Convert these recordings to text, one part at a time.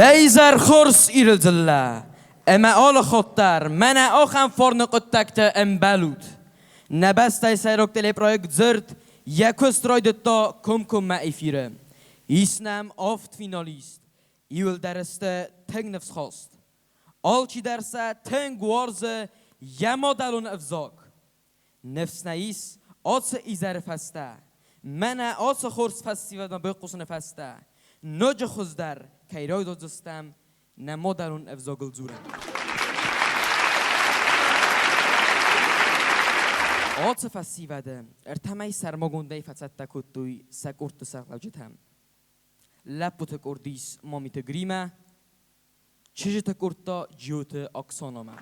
Дӕ изӕр хорз, Иры дзыллӕ, ӕмӕ алы хатт дӕр мӕнӕ ахӕм фарны хъуыддӕгты ӕмбӕлут. Нӕ бӕстӕйы сӕйраг телепроект «Дзырд» йӕ куыст райдыдта комкоммӕ эфиры. Ис нӕм авд финалист, иуылдӕр сты тынг ныфсхаст. Алчидӕр сӕ тынг уарзы йӕ мадӕлон ӕвзаг. Ныфс нӕ ис, ацы изӕры фӕстӕ, мӕнӕ ацы хорз фӕсивӕдмӕ байхъусыны фӕстӕ, ноджы хуыздӕр кӕй райдайдзыстӕм нӕ мадӕлон ӕвзагыл дзурын. Ацы фӕсивӕды ӕртӕмӕй сӕрмагондӕй фӕцӕттӕ кодтой сӕ къордты сӕргълӕуджытӕ. Лӕппуты къорд ис Мамиты Гримӕ, чызджыты къорд та Джиоты Оксанамӕ.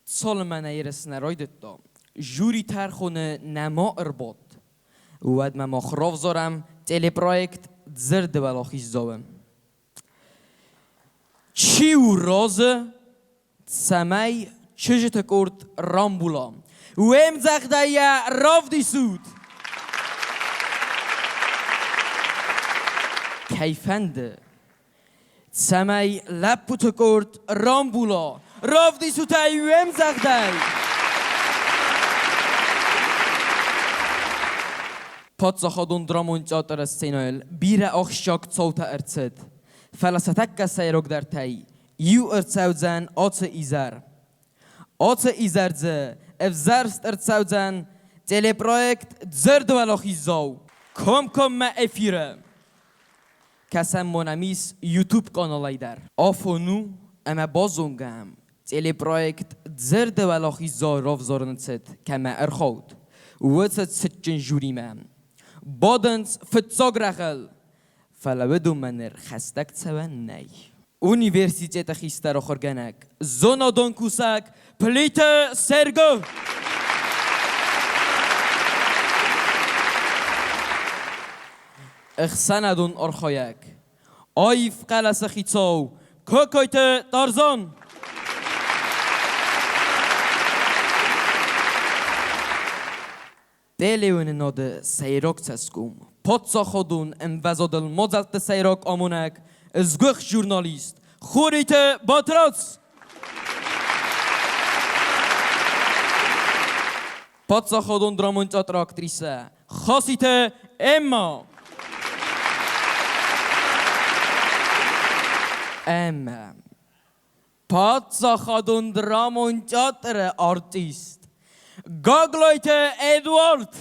Цалынмӕ нӕ ерыс нӕ райдыдта, жюри тӕрхоны нӕма ӕрбадт, уӕдмӕ мах равзарӕм телепроект «Дзырды уӕлахиздзау-ы». Чи у разы, цӕмӕй чызджыты къорд рамбула? Уе мдзӕгъдӕй йӕ равдисут! Кӕй фӕнды, цӕмӕй лӕппуты къорд рамбула, равдисут ӕй уе мдзӕгъдӕй! Паддзахадон драмон театры сценӕйыл бирӕ ахсджиаг цаутӕ ӕрцыд, фӕлӕ сӕ тӕккӕ сӕйрагдӕртӕй иу ӕрцӕудзӕн ацы изӕр. Ацы изӕр дзы ӕвзӕрст ӕрцӕудзӕн телепроект «Дзырд уӕлахиздзау» комкоммӕ эфиры. Кӕсӕм Монамис YouTube-каналӕй дӕр. Афон у, ӕмӕ базонгӕм, телепроект «Дзырды уӕлахиздзау» равзарыны цыд кӕмӕ ӕрхауд, уыцы цытджын жюримӕ. Бадынц фыццаг рӕгъыл, фӕлӕ уыдонмӕ ныр хӕстӕг цӕуӕн нӕй. Университеты хистӕр ахуыргӕнӕг, зонадон кусӕг Плиты Серго. Ӕхсӕнадон архайӕг, аив хъӕлӕсы хицау Кокойты Тарзан. Телеуынынады сӕйраг цӕсгом, паддзахадон ӕмвӕзадыл мадзӕлтты сӕйраг амонӕг, сгуыхт журналист Хуриты Батрадз. Паддзахадон драмон театры актрисӕ Хаситы Эмма. Ӕмӕ Паддзахадон драмон театры артист Гаглойты Эдуард.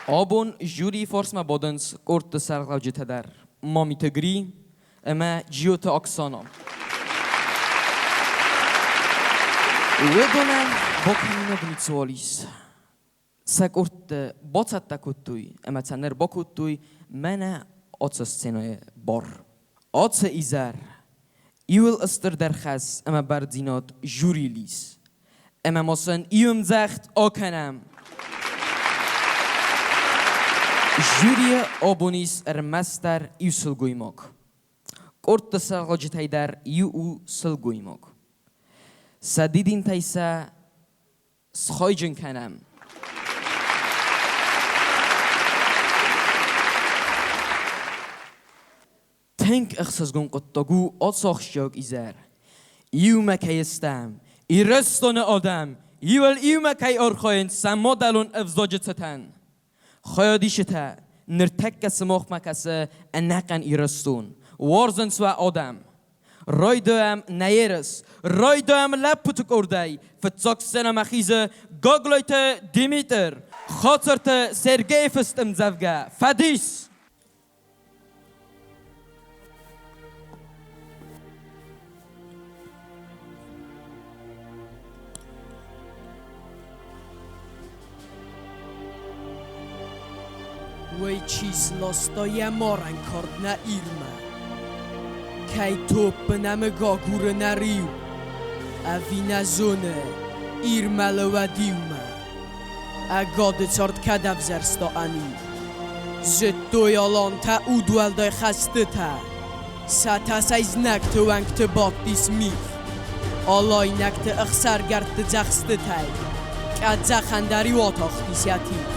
Абон жюрийы фарсмӕ бадынц къордты сӕргълӕуджытӕ дӕр Мамиты Гри ӕмӕ Джиоты Оксана. Уыдонӕн бакӕнинаг ницыуал ис. Сӕ къордты бацӕттӕ кодтой ӕмӕ сӕ ныр бакодтой мӕнӕ ацы сценӕйы бар. Ацы изӕр иуыл стырдӕр хӕс ӕмӕ бӕрндзинад жюрийыл ис. Ӕмӕ ма сын иумдзӕгъд акӕнӕм. Жюрийы абон ис ӕрмӕстдӕр иу сылгоймаг. Къордты сӕргълӕуджытӕй дӕр иу у сылгоймаг. Сӕ дидинтӕй сӕ схайджын кӕнӕм. Тынг ӕхсызгон хъуыддаг у ацы ахсджиаг изӕр. Иумӕ кӕй стӕм, Ирыстоны адӕм иуыл иумӕ кӕй архайынц сӕ мадӕлон ӕвзаджы цытӕн. Хайадисджытӕ, ныртӕккӕ сымахмӕ кӕсы ӕнӕхъӕн Ирыстон, уарзынц уӕ адӕм. Райдайӕм нӕ ерыс, райдайӕм лӕппуты къордӕй, фыццаг сценӕмӕ хизы Гаглойты Димитр, Хацырты Сергейы фыст ӕмдзӕвгӕ «Фӕдис!» Уый чи сласта йӕ марӕн кард нӕ Ирмӕ? Кӕй топпы нӕмыг агуры нӕ риу? Ӕви нӕ зоны, Ир мӕлы уӕд иумӕ? Ӕгады цард кӕд ӕвзӕрста ӕниу? Зыдтой алантӕ удуӕлдай хӕстытӕ, Сӕ тасӕй знӕгты уӕнгты бадтис мигъ. Алайнӕгты ӕхсаргӕрдты дзӕхстытӕй. Къӕдзӕхӕн дӕр-иу атахтис йӕ тигъ.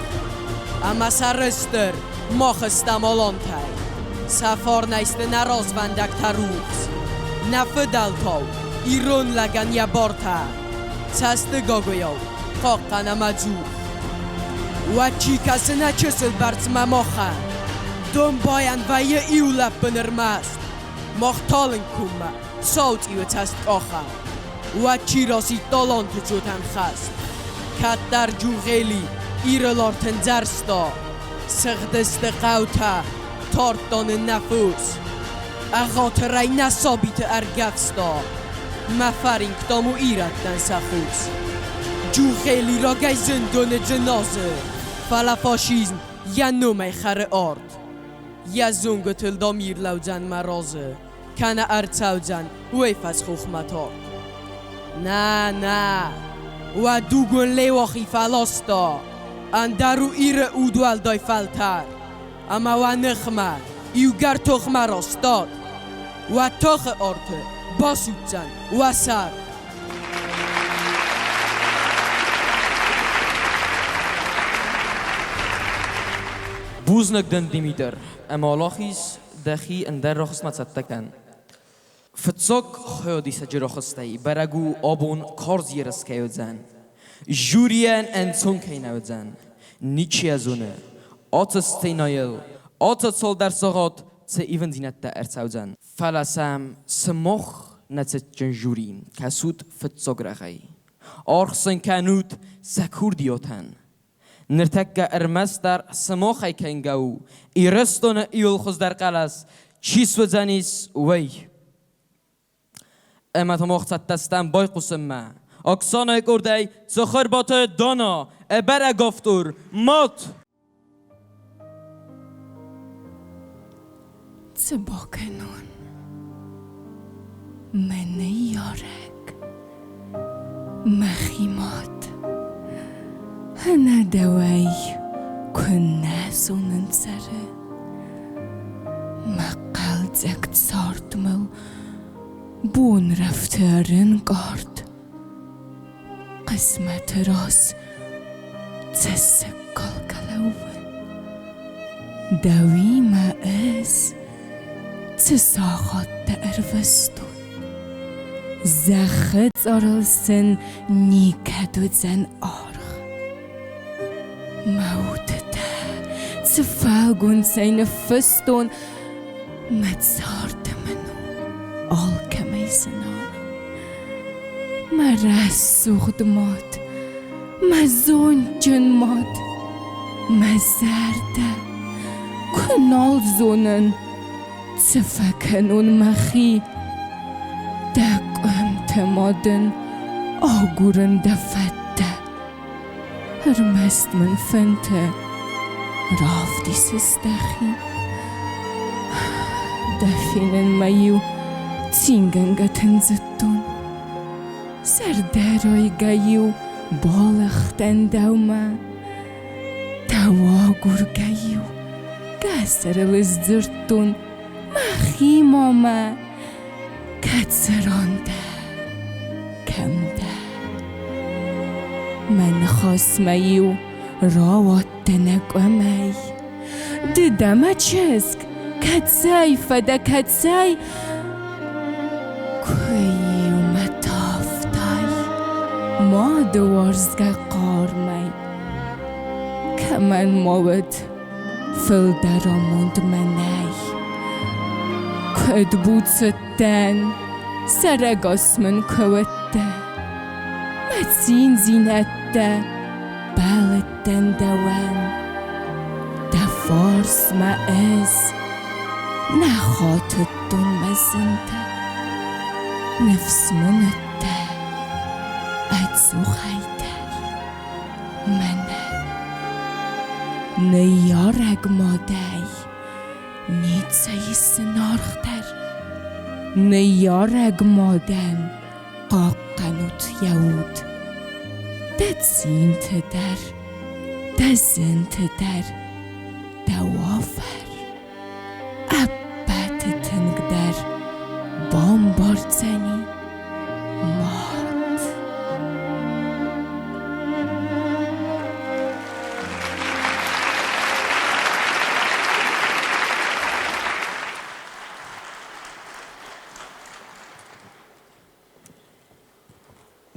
Ӕмӕ сӕрыстыр мах стӕм алантӕй. Сӕ фарнӕй сты нӕ развӕндӕгтӕ рухс. Нӕ фыдӕлтау ирон лӕгӕн йӕ бартӕ цӕсты гагуыйау хъахъхъӕнӕм ӕдзух. Уӕд чи кӕсы нӕ чысыл бӕрцмӕ махӕн? Домбайӕн вӕййы иу лӕппын ӕрмӕст. Мах талынг коммӕ сау цъиуы цӕст къахӕм. Уӕд чи расидт аланты цотӕн хӕст? Кӕддӕр Джугъели Ирыл артӕндзӕрста, Сыгъдысты хъӕутӕ, тардта нын нӕ фос. Ӕгъатырӕй нӕ сабиты ӕргӕвста, Мӕ фӕринк, дам, у ирӕттӕн сӕ хос. Джугъели рагӕй зындоны дзыназы, Фӕлӕ фашизм йӕ номӕй хӕры арт. Йӕ зонгуытыл, дам, ӕрлӕудзӕн мӕ разы, Кӕнӕ ӕрцӕудзӕн уый фӕсхохмӕ тард. Нӕ, нӕ, уӕ дугон Леуахи фӕласта, Ӕндӕр у Иры удуӕлдай фӕлтӕр, Ӕмӕ уӕ ныхмӕ иугӕр тохмӕ растад, Уӕ тохы арты басудздзӕн уӕ сӕр. Бузныг дын, Димитр, ӕмӕ Алахиз дӕхи ӕндӕр рӕхысмӕ цӕттӕ кӕн. Фыццаг хайадисӕджы рӕхыстӕй бӕрӕг у, абон карз ерыс кӕй уыдзӕн. Жюрийӕн ӕнцон кӕй нӕ уыдзӕн. Ничи йӕ зоны, ацы сценӕйыл ацы цалдӕр сахат цы ивындзинӕдтӕ ӕрцӕудзӕн. Фӕлӕ сӕм сымах нӕ цытджын жюри кӕсут фыццаг рӕгъӕй. Аргъ сын кӕнут сӕ курдиатӕн. Ныртӕккӕ ӕрмӕстдӕр сымахӕй кӕнгӕ у, Ирыстоны иууыл хуыздӕр хъӕлӕс чи суыдзӕнис, уый. Ӕмӕ та мах цӕттӕ стӕм байхъусынмӕ. Оксанайы къордӕй Цыхуырбаты Дана, ӕбӕрӕг автор, мад! Цы бакӕнон? Мӕ ныййарӕг, мӕхи мад, ӕнӕ дӕуӕй куыннӕ зонын цӕры. Мӕ хъӕлдзӕг цард мыл бонрӕфты ӕрӕнкъард. Хъысмӕты раз цӕссыгкалгӕ лӕууы. Дӕуимӕ ӕз цы сахаттӕ ӕрвыстон, Зӕххы цъарыл сын никӕд уыдзӕн аргъ. Мӕ уды дӕ цы фӕлгонцӕй ныффыстон, Мӕ царды мын у алкӕмӕй зынаргъ. Мӕ рӕсугъд мад, мӕ зондджын мад, мӕ зӕрдӕ куы нал зонын, цы фӕкӕнон мӕхи. Дӕ къуымты ма дын агурын дӕ фӕдтӕ. Ӕрмӕст мын фынты равдисыс дӕхи. Дӕ фенынмӕ-иу цингӕнгӕ тындзыдтон. Зӕрдӕрайгӕ-иу балыгътӕн дӕумӕ. Дӕу агургӕ-иу къӕсӕрыл ысдзырдтон мӕхи мамӕ, кӕд цӕрон дӕ, кӕм дӕ? Мӕ ныхасмӕ-иу рауадтӕ нӕ къуымӕй. Ды дӕ мӕ чызг, кӕцӕй фӕдӕ, кӕцӕй? Куы-иу мӕ тавтай мады уарзгӕ хъармӕй. Кӕмӕн ма уыд фылдӕр амонд мӕнӕй. Куыд буц уыдтӕн, сӕрӕгас мын куы уыдтӕ, Мӕ циндзинӕдтӕ бӕллыдтӕн дӕуӕн. Дӕ фарсмӕ ӕз нӕ хатыдтон мӕ зынтӕ, Ныфс мын уыдтӕ ӕдзухӕй дӕр мӕнӕн. Ныййарӕг мадӕй ницӕй зынаргъдӕр, Ныййарӕг мадӕн хъахъхъӕнут йӕ уд. Дӕ цинты дӕр, дӕ зынты дӕр, дӕ уавӕр ӕппӕты тынгдӕр бамбардзӕни мад.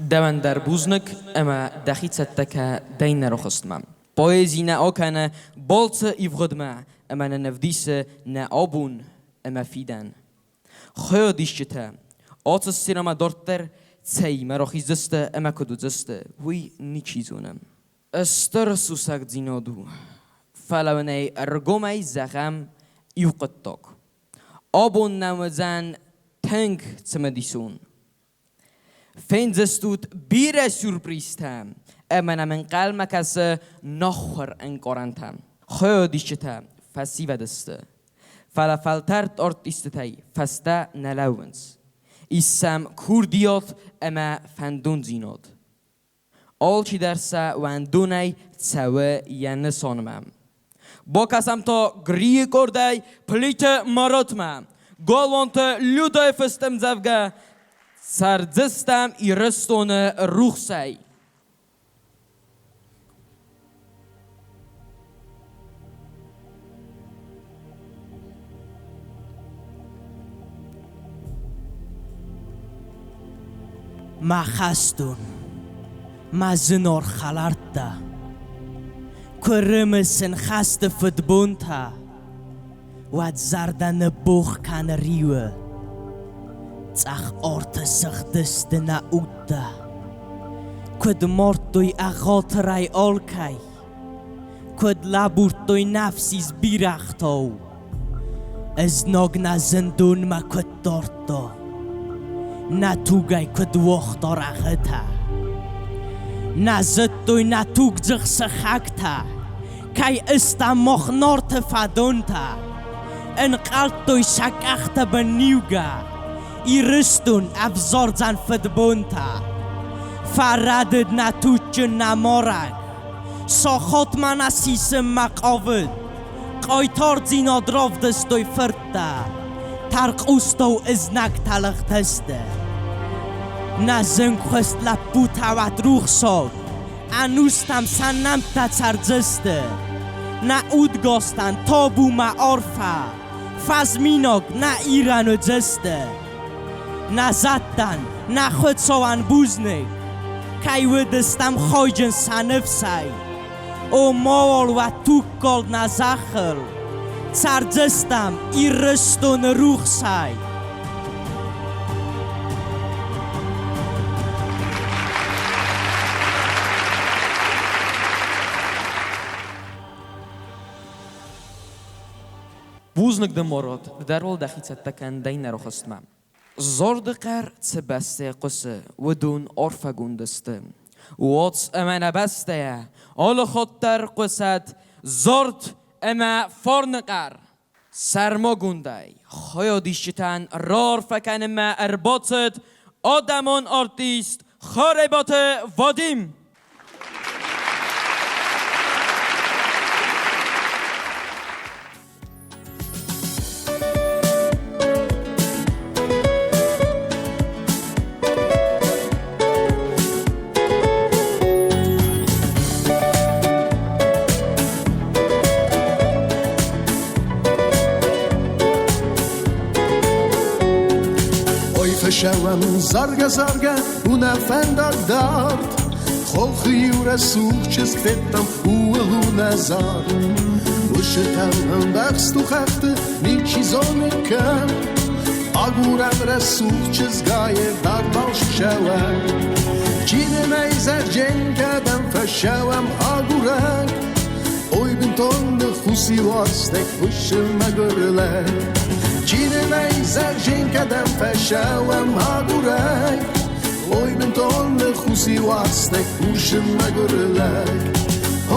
Дӕуӕн дӕр бузныг ӕмӕ дӕхи цӕттӕ кӕ дӕ иннӕ рохстмӕ. Поэзи нӕ акӕны балцы ивгъуыдмӕ ӕмӕ нын ӕвдисы нӕ абон ӕмӕ фидӕн. Хайадисджытӕ ацы сценӕмӕ дарддӕр цӕимӕ рахиздзысты ӕмӕ куыд уыдзысты, уый ничи зоны. Стыр сусӕгдзинад у, фӕлӕ уын ӕй ӕргомӕй зӕгъӕм иу хъуыддаг. Абон нӕм уыдзӕн тынг цымыдисон. Фендзыстут бирӕ сюрпризтӕ ӕмӕ нӕм ӕнхъӕлмӕ кӕсы ногхуыр ӕнкъарӕнтӕ. Хайадисджытӕ фӕсивӕд сты, фӕлӕ фӕлтӕрд артисттӕй фӕстӕ нӕ лӕууынц. Ис сӕм курдиат ӕмӕ фӕндондзинад. Алчидӕр сӕ уӕндонӕй цӕуы йӕ нысанмӕ. Бакӕсӕм та Грийы къордӕй Плиты Маратмӕ. Галуанты Людӕйы фыст ӕмдзӕвгӕ «Цӕрдзыстӕм Ирыстоны рухсӕй». Мӕ хӕстон, мӕ зынаргъ хӕлӕрттӕ, Куы рымысын хӕсты фыдбонтӕ, Уӕд зӕрдӕ ныббогъ кӕны риуы, Цъӕх арты сыгъдысты нӕ удтӕ. Куыд мардтой ӕгъатырӕй алкӕй, Куыд лӕбурдтой нӕфсис бирӕгътау, Ызнаг нӕ зындонмӕ куыд дардта, Нӕ тугӕй куыд уагъта рӕгъытӕ. Нӕ зыдтой нӕ тугдзых сыхӕгтӕ, Кӕй ыстӕм мах Нарты фӕдонтӕ. Ӕнхъӕлдтой сӕ къӕхтӕ бын ниугӕ, Ирыстон ӕвзардзӕн фыдбонтӕ. Фӕрӕдыд нӕ туджджын нӕ марӕг, Сахатмӕ нӕ сисынмӕ хъавыд. Хъайтардзинад равдыстой фырттӕ, Тӕрхъустау ызнӕгтӕ лыгъдысты. Нӕ зынгхуыст лӕппутӕ уӕд рухсаг, Ӕнустӕм сӕ нӕмттӕ цӕрдзысты. Нӕ удгостӕн табу мӕ арфӕ, Фӕзминаг нӕ Ирӕн уыдзысты. Нӕ зӕдтӕн, нӕ Хуыцауӕн бузныг, Кӕй уыдыстӕм хайджын сӕ ныфсӕй. О, мауал уӕ тугкалд нӕ зӕххыл, Цӕрдзыстӕм Ирыстоны рухсӕй. Бузныг дын, Мурат, ды дӕр уал дӕхи цӕттӕ кӕн дӕ иннӕ рохстмӕ. Зарды хъӕр цы бӕстӕйы хъуысы, уыдон арфӕгонд сты. Уадз ӕмӕ нӕ бӕстӕйӕ алы хатт дӕр хъуысӕд зард ӕмӕ фарны хъӕр. Сӕрмагондӕй хайадисджытӕн раарфӕ кӕнынмӕ ӕрбацыд адӕмон артист Харебаты Вадим. Ой, фӕсӕуӕм заргӕ-заргӕ у нӕ фӕндаг дард. Хохы иу рӕсугъд чызг федтам, ууыл у нӕ зард. Уысытӕм ӕмбӕхст у хӕхты, ничи зоны кӕм. Агурӕм рӕсугъд чызгайы дард балц ссӕуӕм. Чи нын ӕй зӕрджен, кӕдӕм фӕссӕуӕм агурӕг. Ой, бынтон ныххус и уарзтӕй хуыссы мӕгуыр лӕг. Чи нын ӕй зӕрджен, кӕдӕм фӕссӕуӕм агурӕг. Ой, бынтон ныххус и уарзтӕй хуыссы мӕгуыр лӕг.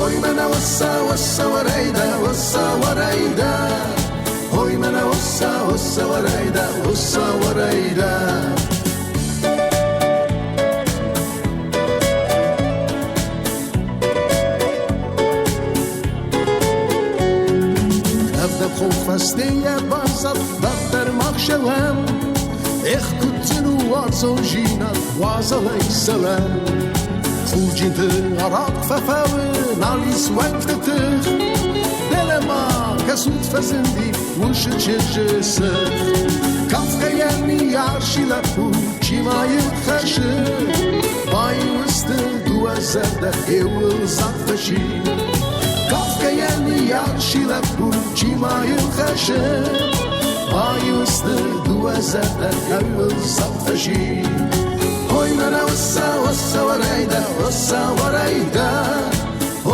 Ой, мӕнӕ уасса, уасса, уӕрӕйдӕ, уасса, уӕрӕйдӕ. Ой, мӕнӕ уасса, уасса, уӕрӕйдӕ, уасса, уӕрӕйдӕ. Ӕвдӕг фӕстейӕ баззад дарддӕр махсӕвӕм. Эх, куыд зын у уарзондзинад уазалӕй сӕлӕн. Хурджынты арахъ фӕфӕуы, нал ис уӕнгты тых. Дӕлӕ-ма, кӕсут, фӕзынди уышы чызджы сых. Кафгӕйӕ ныййарси лӕппу, чи ма йыл хӕссы. зӕрдӕ еуыл дзаг фӕси. Кафгӕйӕ ныййарси лӕппу, чи ма йыл хӕсы. Баиу сты дыууӕ зӕрдӕ, еуыл дзаг фӕси. Ой, мӕнӕ осса, осса, уӕрӕйдӕ, осса, уӕрӕйдӕ.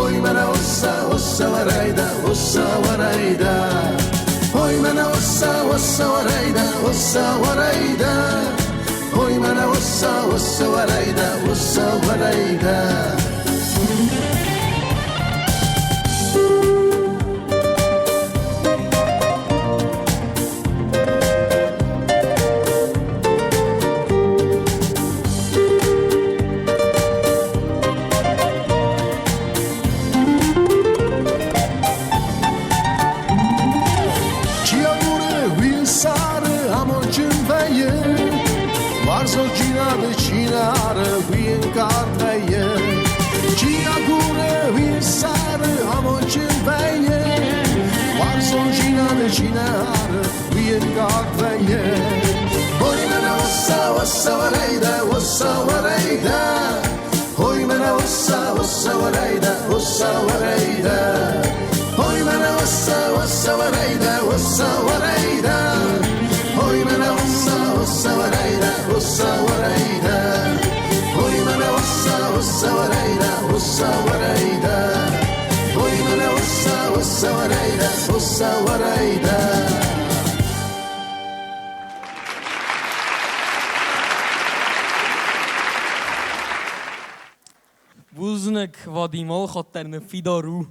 Ой, мӕнӕ осса, осса, уӕрӕйдӕ, осса, уӕрӕйдӕ. Ой, мӕнӕ осса, осса, уӕрӕйдӕ, осса, уӕрӕйдӕ. Ой, мӕнӕ осса, осса, уӕрӕйдӕ, осса, уӕрӕйдӕ. Чи агуры, уый ссары, амондджын вӕййы. Уарзондзинады чи нӕ ары, уый ӕнкъард вӕййы. Чи агуры, уый ссары, амондджын вӕййы. Уарзондзинады чи нӕ ары, уый ӕнкъард вӕййы. Ой, мӕнӕ осса, осса, уӕрӕйдӕ, осса, уӕрӕйдӕ. Ой, мӕнӕ осса, осса, уӕрӕйдӕ, осса, уӕрӕйдӕ. Ой, мӕнӕ осса, осса, уӕрӕйдӕ, осса, уӕрӕйдӕ. Ой, мӕнӕ осса, осса, уӕрӕйдӕ, осса, уӕрӕйдӕ. Ой, мӕнӕ осса, осса, уӕрӕйдӕ, осса, уӕрӕйдӕ. Ой, мӕнӕ осса, осса, уӕрӕйдӕ, осса, уӕрӕйдӕ. Бузныг, Вадим, алхатт дӕр нын фидар у.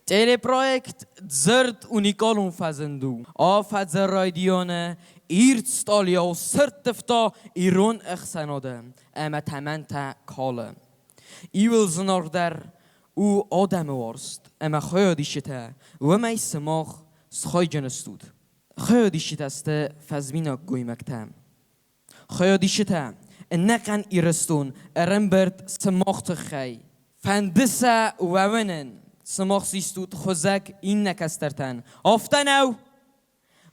Телепроект Дзырд уникалон фӕзынд у. Афӕдзы райдианы ирд стъалыйау сӕрттывта ирон ӕхсӕнады ӕмӕ тӕмӕнтӕ калы. Иуыл зынаргъдӕр у адӕмы уарзт ӕмӕ хайадисджытӕ, уымӕй сымах схайджын стут. Хайадисджытӕ сты фӕзминаг гоймӕгтӕ. Хайадисджытӕ, ӕнӕхъӕн Ирыстон ӕрӕмбырд сымах тыххӕй. Фӕнды сӕ уӕвынӕн, сымах систут хуызӕг иннӕ кӕстӕртӕн. Афтӕ нӕу?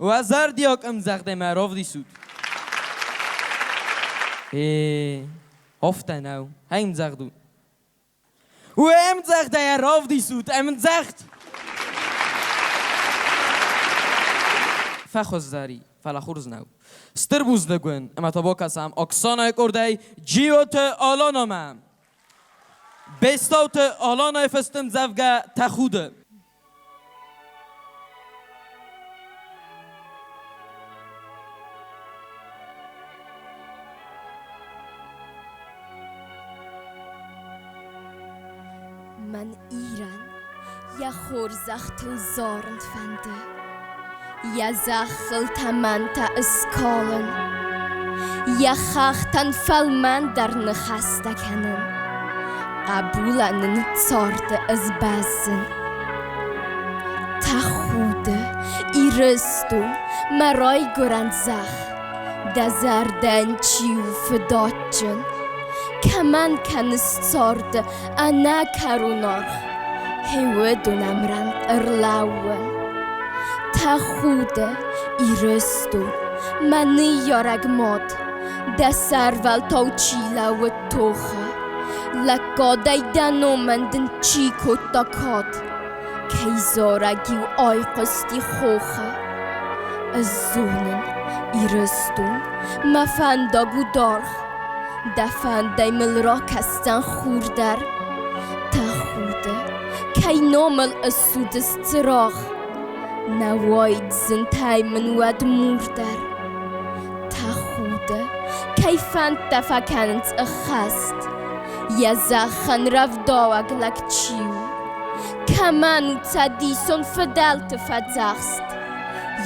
Уӕ зӕрдиаг ӕмдзӕгъдӕй равдисут. Э, афтӕ нӕу. Ӕмдзӕгъд у. Уе ӕмдзӕгъдӕй равдисут ӕмдзӕгъд! Фӕхуыздӕри, фӕлӕ хорз нӕу. Стыр бузныг уын, ӕмӕ та бакӕсӕм Оксанайы къордӕй Джиоты Аланамӕ. Бестауты Аланайы фыст ӕмдзӕвгӕ Тӕхуды. Мӕн Ирӕн йӕ хорзӕхтыл зарын фӕнды, Йӕ зӕххыл тӕмӕнтӕ ыскалын, Йӕ хӕхтӕн фӕлмӕндӕр ныхӕстӕ кӕнын, Хъӕбулӕн ын царды ызбӕззын. Тӕхуды, Ирыстон, мӕ райгуырӕн зӕхх, Дӕ зӕрдӕйӕн чи у фыдадджын? Кӕмӕн кӕныс царды ӕнӕкӕрон аргъ? Гъе уыдон ӕмрӕнхъ ӕрлӕууын. Тӕхуды, Ирыстон, мӕ ныййарӕг мад, Дӕ сӕрвӕлтау чи лӕууыд тохы, Лӕггадӕй дӕ номӕн дын чи кодта кад, Кӕй зарӕг-иу айхъуысти хохы. Ӕз зонын, Ирыстон, мӕ фӕндаг у даргъ, Дӕ фӕндӕй мыл ракӕсдзӕн хур дӕр. Тӕхуды, кӕй номыл ыссудзыс цырагъ, Нӕ уаид зынтӕй мын уӕд мур дӕр. Тӕхуды, кӕй фӕндтӕ фӕкӕнынц ӕххӕст, Йӕ зӕххӕн рӕвдауӕг лӕг чи у, Кӕмӕн у цӕдисон фыдӕлты фӕдзӕхст,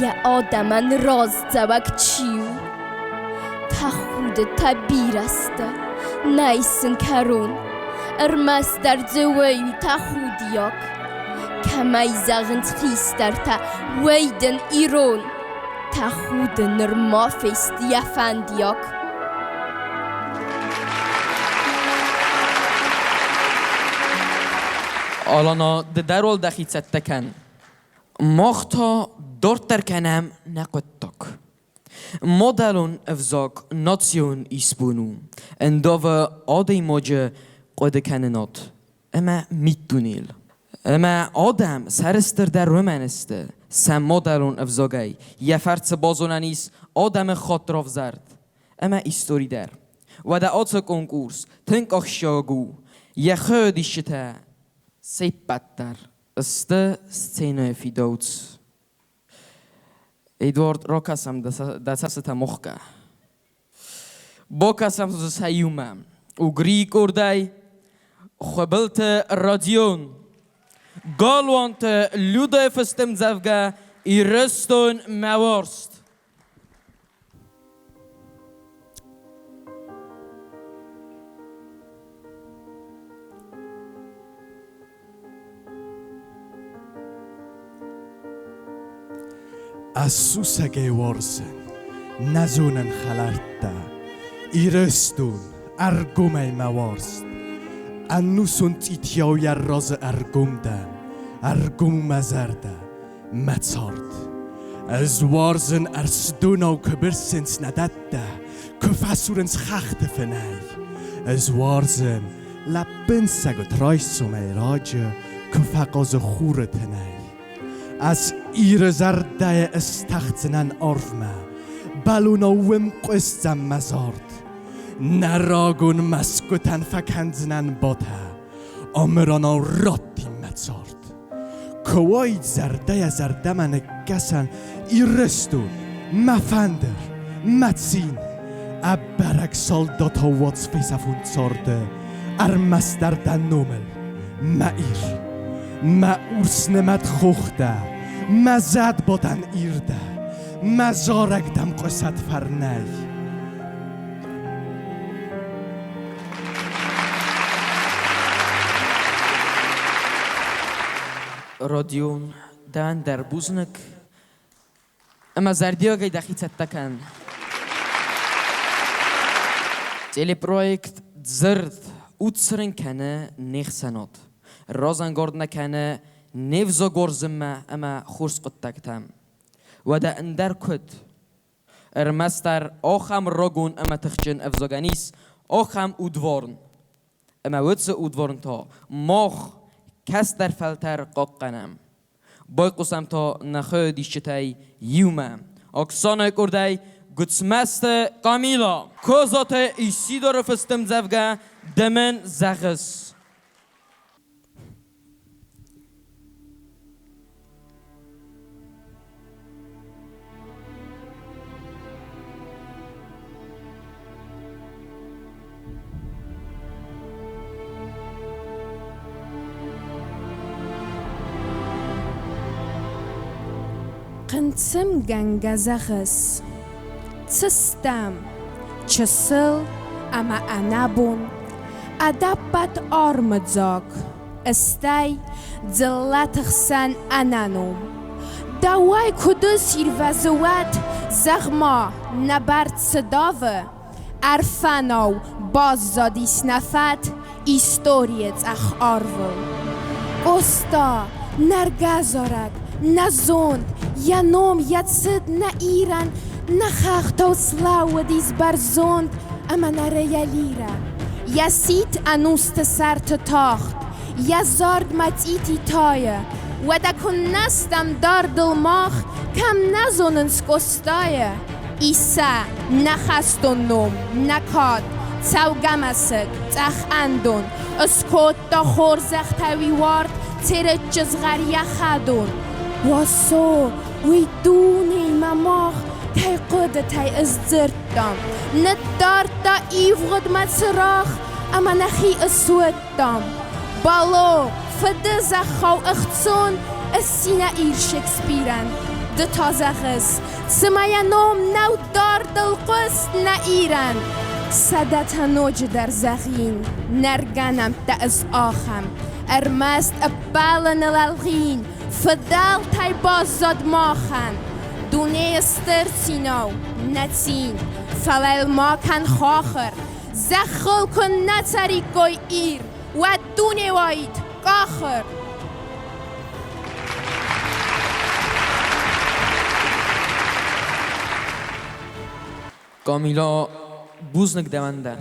Йӕ адӕмӕн раздзӕуӕг чи у. Тӕхуды та бирӕ сты, нӕй сын кӕрон, Ӕрмӕстдӕр дзы уый у тӕхудиаг. Кӕмӕй зӕгъынц хистӕртӕ, уый дын ирон. Тӕхуды нырма фест йӕ фӕндиаг. Алана, ды дӕр уал дӕхи цӕттӕ кӕн. Мах та дарддӕр кӕнӕм нӕ хъуыддаг. Мадӕлон ӕвзаг национ исбон у, ӕндавы адӕймаджы. хъуыдыкӕнынад ӕмӕ миддунейыл. Ӕмӕ адӕм сӕрыстыр дӕр уымӕн сты, сӕ мадӕлон ӕвзагӕй йӕ фӕрцы базонӕн ис адӕмы хатт равзӕрд ӕмӕ истори дӕр. Уӕдӕ ацы конкурс тынг ахсджиаг у, йӕ хайадисджытӕ се ппӕт дӕр сты сценӕйы фидауц. Эдуард, ракӕсӕм дӕ цӕстытӕм охгӕ. Бакӕсӕм дзы сӕ иумӕ. Угрийы къордӕй Хуыбылты Родион, Галуанты Людӕйы фыст ӕмдзӕвгӕ Ирыстон мӕ уарзт. Ӕз сусӕгӕй уарзын нӕ зонын хӕлӕрттӕ, Ирыстон, ӕргомӕй мӕ уарзт. Ӕнусон цъитийау йӕ разы ӕргом дӕн, Ӕргом у мӕ зӕрдӕ, мӕ цард. Ӕз уарзын ӕрсдонау куы бырсынц нӕ дӕттӕ, Куы фӕсурынц хӕхты фынӕй. Ӕз уарзын лӕппын сӕгуыт райсомӕй раджы, Куы фӕхъазы хуры тынӕй. Ӕз Иры зӕрдӕйы ыстӕхдзынӕн арвмӕ, Бӕлонау уым хъуысдзӕн мӕ зард. Нӕ рагон мӕсгуытӕн фӕкӕндзынӕн батӕ, Амыранау раттин мӕ цард. Куы уаид зӕрдӕйӕ зӕрдӕмӕ ныккӕсӕн Ирыстон, мӕ фӕндыр, мӕ цин, Ӕбӕрӕг салдатау уац фесӕфон царды, Ӕрмӕстдӕр дӕ номыл, мӕ Ир. Мӕ урс нымӕт хохтӕ, мӕ зӕдбадӕн ирдӕ, Мӕ зарӕг дӕм хъуысӕд фӕрнӕй. Родион, дӕн дӕр бузныг ӕмӕ зӕрдиагӕй дӕхи цӕттӕ кӕн. Телепроект «Дзырд» удцырын кӕны не хсӕнад, разӕнгард нӕ кӕны не взагуарзынмӕ ӕмӕ хорз хъуыддӕгтӕм. Уӕдӕ ӕндӕр куыд? Ӕрмӕстдӕр ахӕм рагон ӕмӕ тыхджын ӕвзагӕн ис ахӕм удварн. Ӕмӕ уыцы удварн та мах, кӕстӕр фӕлтӕр хъахъхъӕнӕм. Байхъусӕм та нӕ хайадисджытӕй иумӕ. Оксанӕ къордӕй Гуыцмӕзты Камила. Козаты Исидоры фыст ӕмдзӕвгӕ Ды мын зӕгъыс. Хъынцъымгӕнгӕ зӕгъыс, цы стӕм, чысыл ӕмӕ ӕнӕбон, ӕдӕппӕт армыдзаг, ыстӕй дзыллӕты хсӕн ӕнӕном. Дӕуӕй куыд сирвӕзы уӕд, зӕгъ-ма, нӕ бӕрц цы давы? Ӕрфӕнау баззадис нӕ фӕд историйы цъӕх арвыл. Къоста, нӕргӕ зарӕг, нӕ зонд, йӕ ном, йӕ цыд нӕ Ирӕн нӕ хӕхтау слӕууыдис бӕрзонд ӕмӕ нӕры йӕ лирӕ. Йӕ сидт ӕнусты сӕрты тахт, йӕ зард ма цъити тайы. Уӕдӕ куыннӕ стӕм дардыл мах, кӕм нӕ зонынц Къостайы? Иссӕ, нӕ хӕстон ном, нӕ кад, цӕугӕ мӕсыг, цъӕх ӕндон, Ыскодта хорзӕхтӕ уи уарт, Цереччы згъӕр йӕ хӕдон. Уасо, уый дунеймӕ мах кӕй хъуыдытӕй ысдзырдтам, Ныддардта ивгъуыдмӕ цырагъ ӕмӕ нӕхи ысуыдтам. Бало, фыды зӕххау ӕхцон ысси нӕ Ир Шекспирӕн. Ды та зӕгъыс, цыма йӕ ном нӕу дардыл хъуыст нӕ Ирӕн. Сӕдӕтӕ ноджыдӕр зӕгъин, нӕргӕ нӕмттӕ ыс ахӕм. Ӕрмӕст ӕппӕлыныл ӕлгъин, фыдӕлтӕй баззад махӕн. Дунейы стыр цинау, нӕ цин, фӕлӕ йыл ма кӕн хахыр. Зӕххыл куы нӕ цӕриккой Ир, уӕд дуне уаид къахыр. Камила, бузныг дӕуӕн дӕр.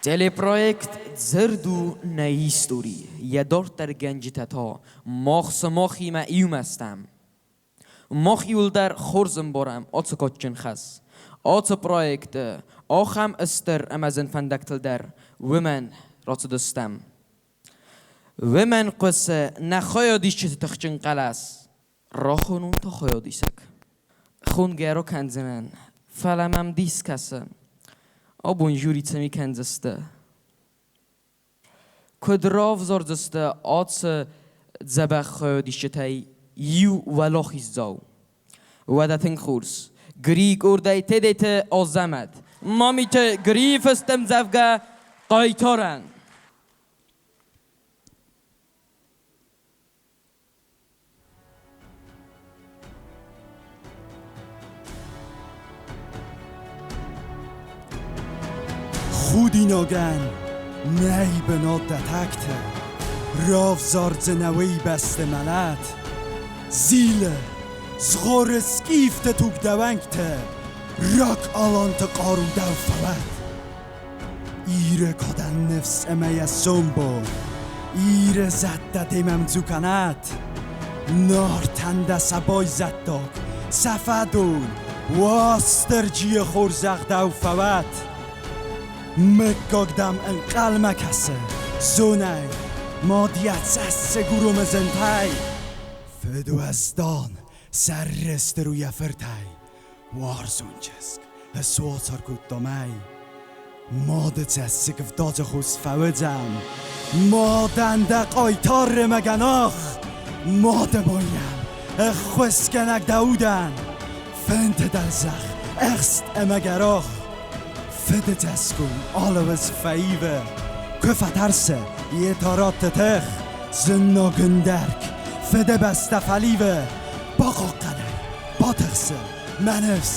Телепроект. дзырд у нӕ истори, йӕ дарддӕргӕнджытӕ та мах сымахимӕ иумӕ стӕм. Мах иуылдӕр хорз ӕмбарӕм ацы кадджын хӕс. Ацы проекты ахӕм стыр ӕмӕ зын фӕндӕгтыл дӕр уымӕн рацыдыстӕм. Уымӕн хъуысы нӕ хайадисджыты тыхджын хъӕлӕс. Рахонун та хайадисӕг. Хонгӕ ракӕндзынӕн, фӕлӕ мӕм дис кӕсы. Абон жюри цы ми кӕндзысты? Куыд равзардзысты ацы дзӕбӕх хайадисджытӕй иу уӕлахиздзау? Уӕдӕ тынг хорз. Грийы къордӕй Тедеты Азӕмӕт. Мамиты Грийы фыст ӕмдзӕвгӕ «Хъайтарӕн». Худинагӕн нӕй бынат дӕ тагты, Равзардзынӕ уыйбӕсты мӕлӕт. Зилы, згъоры скифты туг дӕ уӕнгты, Рак аланты хъару дӕу фӕуӕд. Иры кадӕн ныфс ӕмӕ йӕ сомбон, Иры зӕдтӕ демӕ мдзу кӕнӕт. Нартӕн дӕ сӕ байзӕддаг, сӕ фӕдон, Уастырджийы хорзӕх дӕу фӕуӕд. Мыггаг дӕм ӕнхъӕлмӕ кӕсы, зонӕй, Мад йӕ цӕссыг уромы зынтӕй. Фыдуӕздан, сӕрыстыр у йӕ фыртӕй, Уарзон чызг, ысуацар кодта мӕй. Мады цӕссыг ӕвдадзы хос фӕуыдзӕн. Мадӕн дӕ хъайтары мӕ гӕнах. Мады бонӕн, ӕххуысгӕнӕг дӕ удӕн. Фынты дӕлзӕхх, ӕхст ӕмӕ гӕрах. Фыды цӕсгом алывыдз фӕивы. Куы фӕтӕрсы, йе та ратты тых. Зыннаг ӕндӕрг, фыдыбӕстӕ фӕливы. Бахъахъхъӕнай, батыхсы, мӕ ныфс.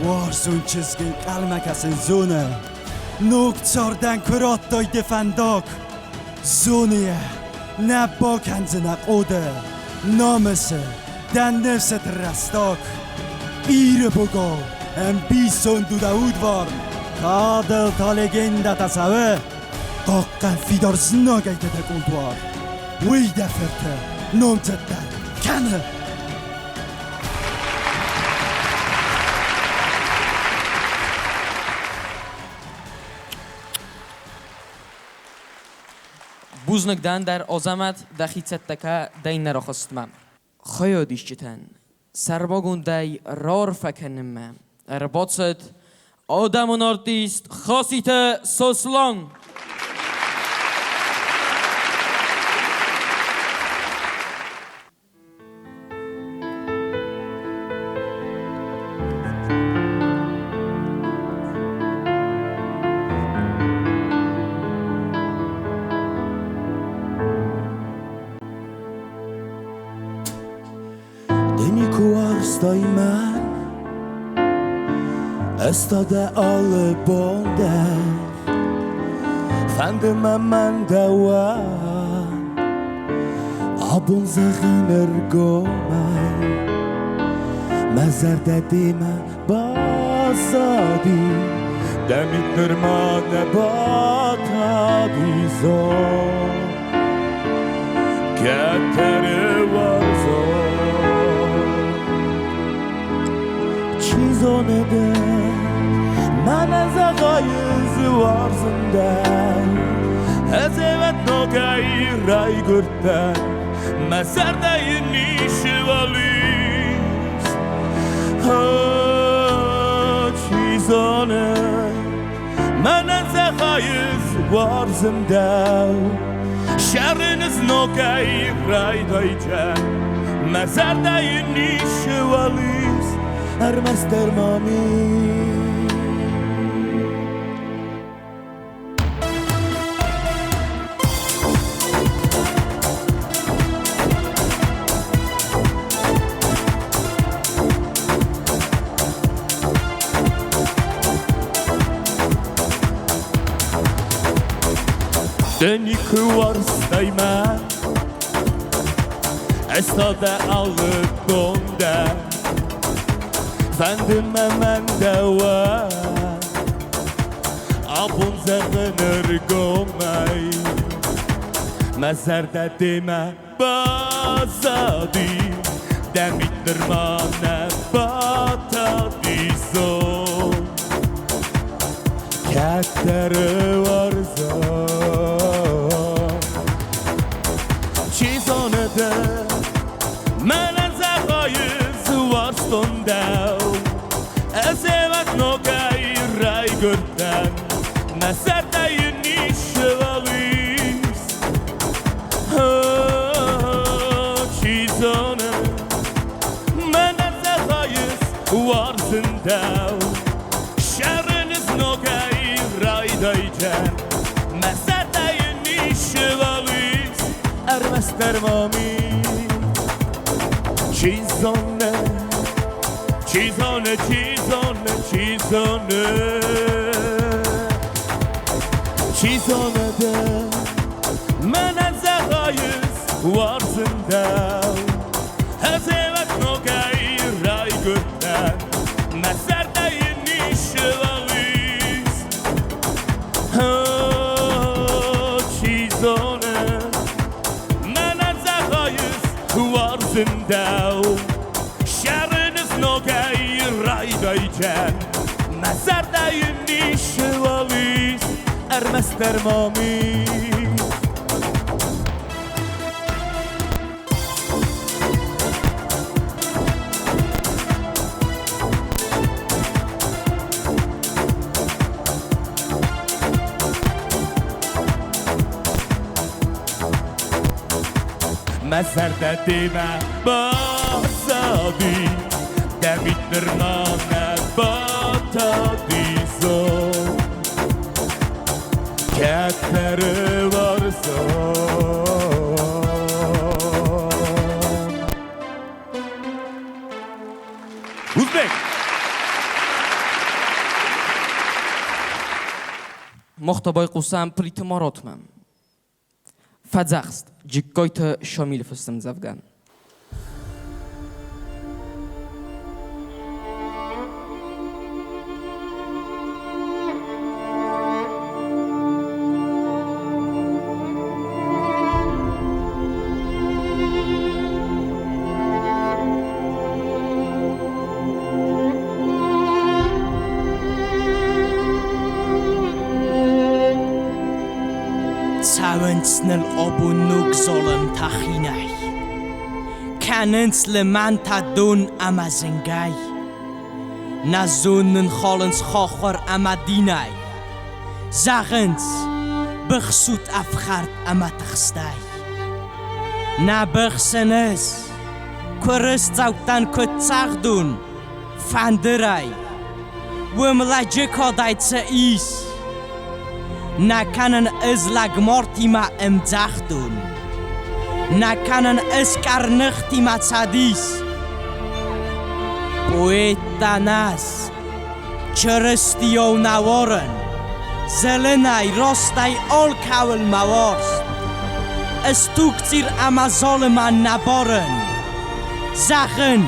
Уарзон чызг ӕнхъӕлмӕ кӕсын зоны. Ног цардӕн куы радтай ды фӕндаг, Зоны йӕ, нӕ бакӕндзынӕ хъоды. Намысы, дӕ ныфсыты рӕстаг. Иры богал, ӕмбисонд у дӕ удварн, Кадыл та легендӕтӕ цӕуы. Хъахъхъӕн фидар знагӕй дӕ кулдуар. Уый дӕ фырты номдзыддӕр кӕны. Бузныг дӕн дӕр, Азӕмӕт, дӕхи цӕттӕ кӕ дӕ иннӕ рахызтмӕ. Хайадисджытӕн сӕрмагондӕй раарфӕ кӕнынмӕ ӕрбацыд адӕмон артист Хаситы Сослан. Ды никуы уарзтай мӕн, ӕз та дӕ алы бон дӕр. Фӕнды мӕ мӕн дӕуӕн абон зӕгъин ӕргомӕй. Мӕ зӕрдӕ демӕ баззади, дӕ мит нырма нӕ батади зон. Кӕддӕры уарзон. Чи зоны ды, мӕнӕн зӕгъайыс уарзын дӕ. Ӕз ӕвӕд ногӕй райгуырдтӕн, мӕ зӕрдӕйы ничиуал ис. Чи зоны, мӕнӕн зӕгъайыс уарзын дӕу. Сӕрын зногӕй райдайджа, мӕ зӕрдӕйы ничиуал ис, ӕрмӕстдӕр мӕм ис. Ды никуы уарзтай мӕн, ӕз та дӕ алы бон дӕр. Фӕнды мӕ мӕн дӕуӕн абон зӕгъын ӕргомӕй. Мӕ зӕрдӕ демӕ баззади, Дӕ мит нырма нӕ батади зон. Кӕддӕры уарзон. Чи зоны ды мӕнӕн зӕгъайыс уарзтон дӕу. Ӕз ӕвӕд ногӕй райгуырдтӕн, мӕ зӕрдӕйы ницыуал ис. Чи зоны, мӕнӕн зӕгъайыс уарзын дӕу. Ссарын ногӕй райдайдзӕн, мӕ зӕрдӕйы ницыуал ис, ӕрмӕстдӕр мӕм ис. Чи зоны, чи зоны, чи зоны, чи зоны, чи зоны ды мӕнӕн зӕгъайыс уарзын дӕу. Ӕз ӕвӕд ногӕй райгуырдтӕн, мӕ зӕрдӕйы ницыуал ис. Чи зоны, мӕнӕн зӕгъайыс уарзын дӕу. Ссарын ногӕй райдайдзӕн, мӕ зӕрдӕйы ницыуал ис, ӕрмӕстдӕр мӕм ис. Мӕ зӕрдӕ демӕ баззади, дӕ мит нырма нӕ батади зон. Кӕддӕры уарзон. Узбек! Мах та байхъусӕм Плиты Маратмӕ. Фӕдзӕхст Джыккайты Шамилы фыст ӕмдзӕвгӕ. Цӕуынц ныл абон ног залымтӕ хинӕй, Кӕнынц лымӕнтӕ дон ӕмӕ зынгӕй. Нӕ зонын халынц хахуыр ӕмӕ динӕй. Зӕгъынц, быхсут ӕфхӕрд ӕмӕ тыхстӕй. Нӕ быхсын ӕз, куырысдзӕуттӕн куыд цӕгъдон, фӕндырӕй. Уым лӕджы кадӕй цы ис? Нӕ кӕнын ӕз лӕгмартимӕ ӕмдзӕхдон. Нӕ кӕнын ӕз къӕрныхтимӕ цӕдис. Поэттӕ нӕз, Чырыстийау нӕ уарын, Зӕлынӕй, ростӕй алкӕуыл мӕ уарзт. Ыстугцъир ӕмӕ залымӕн нӕ барын. Зӕгъын,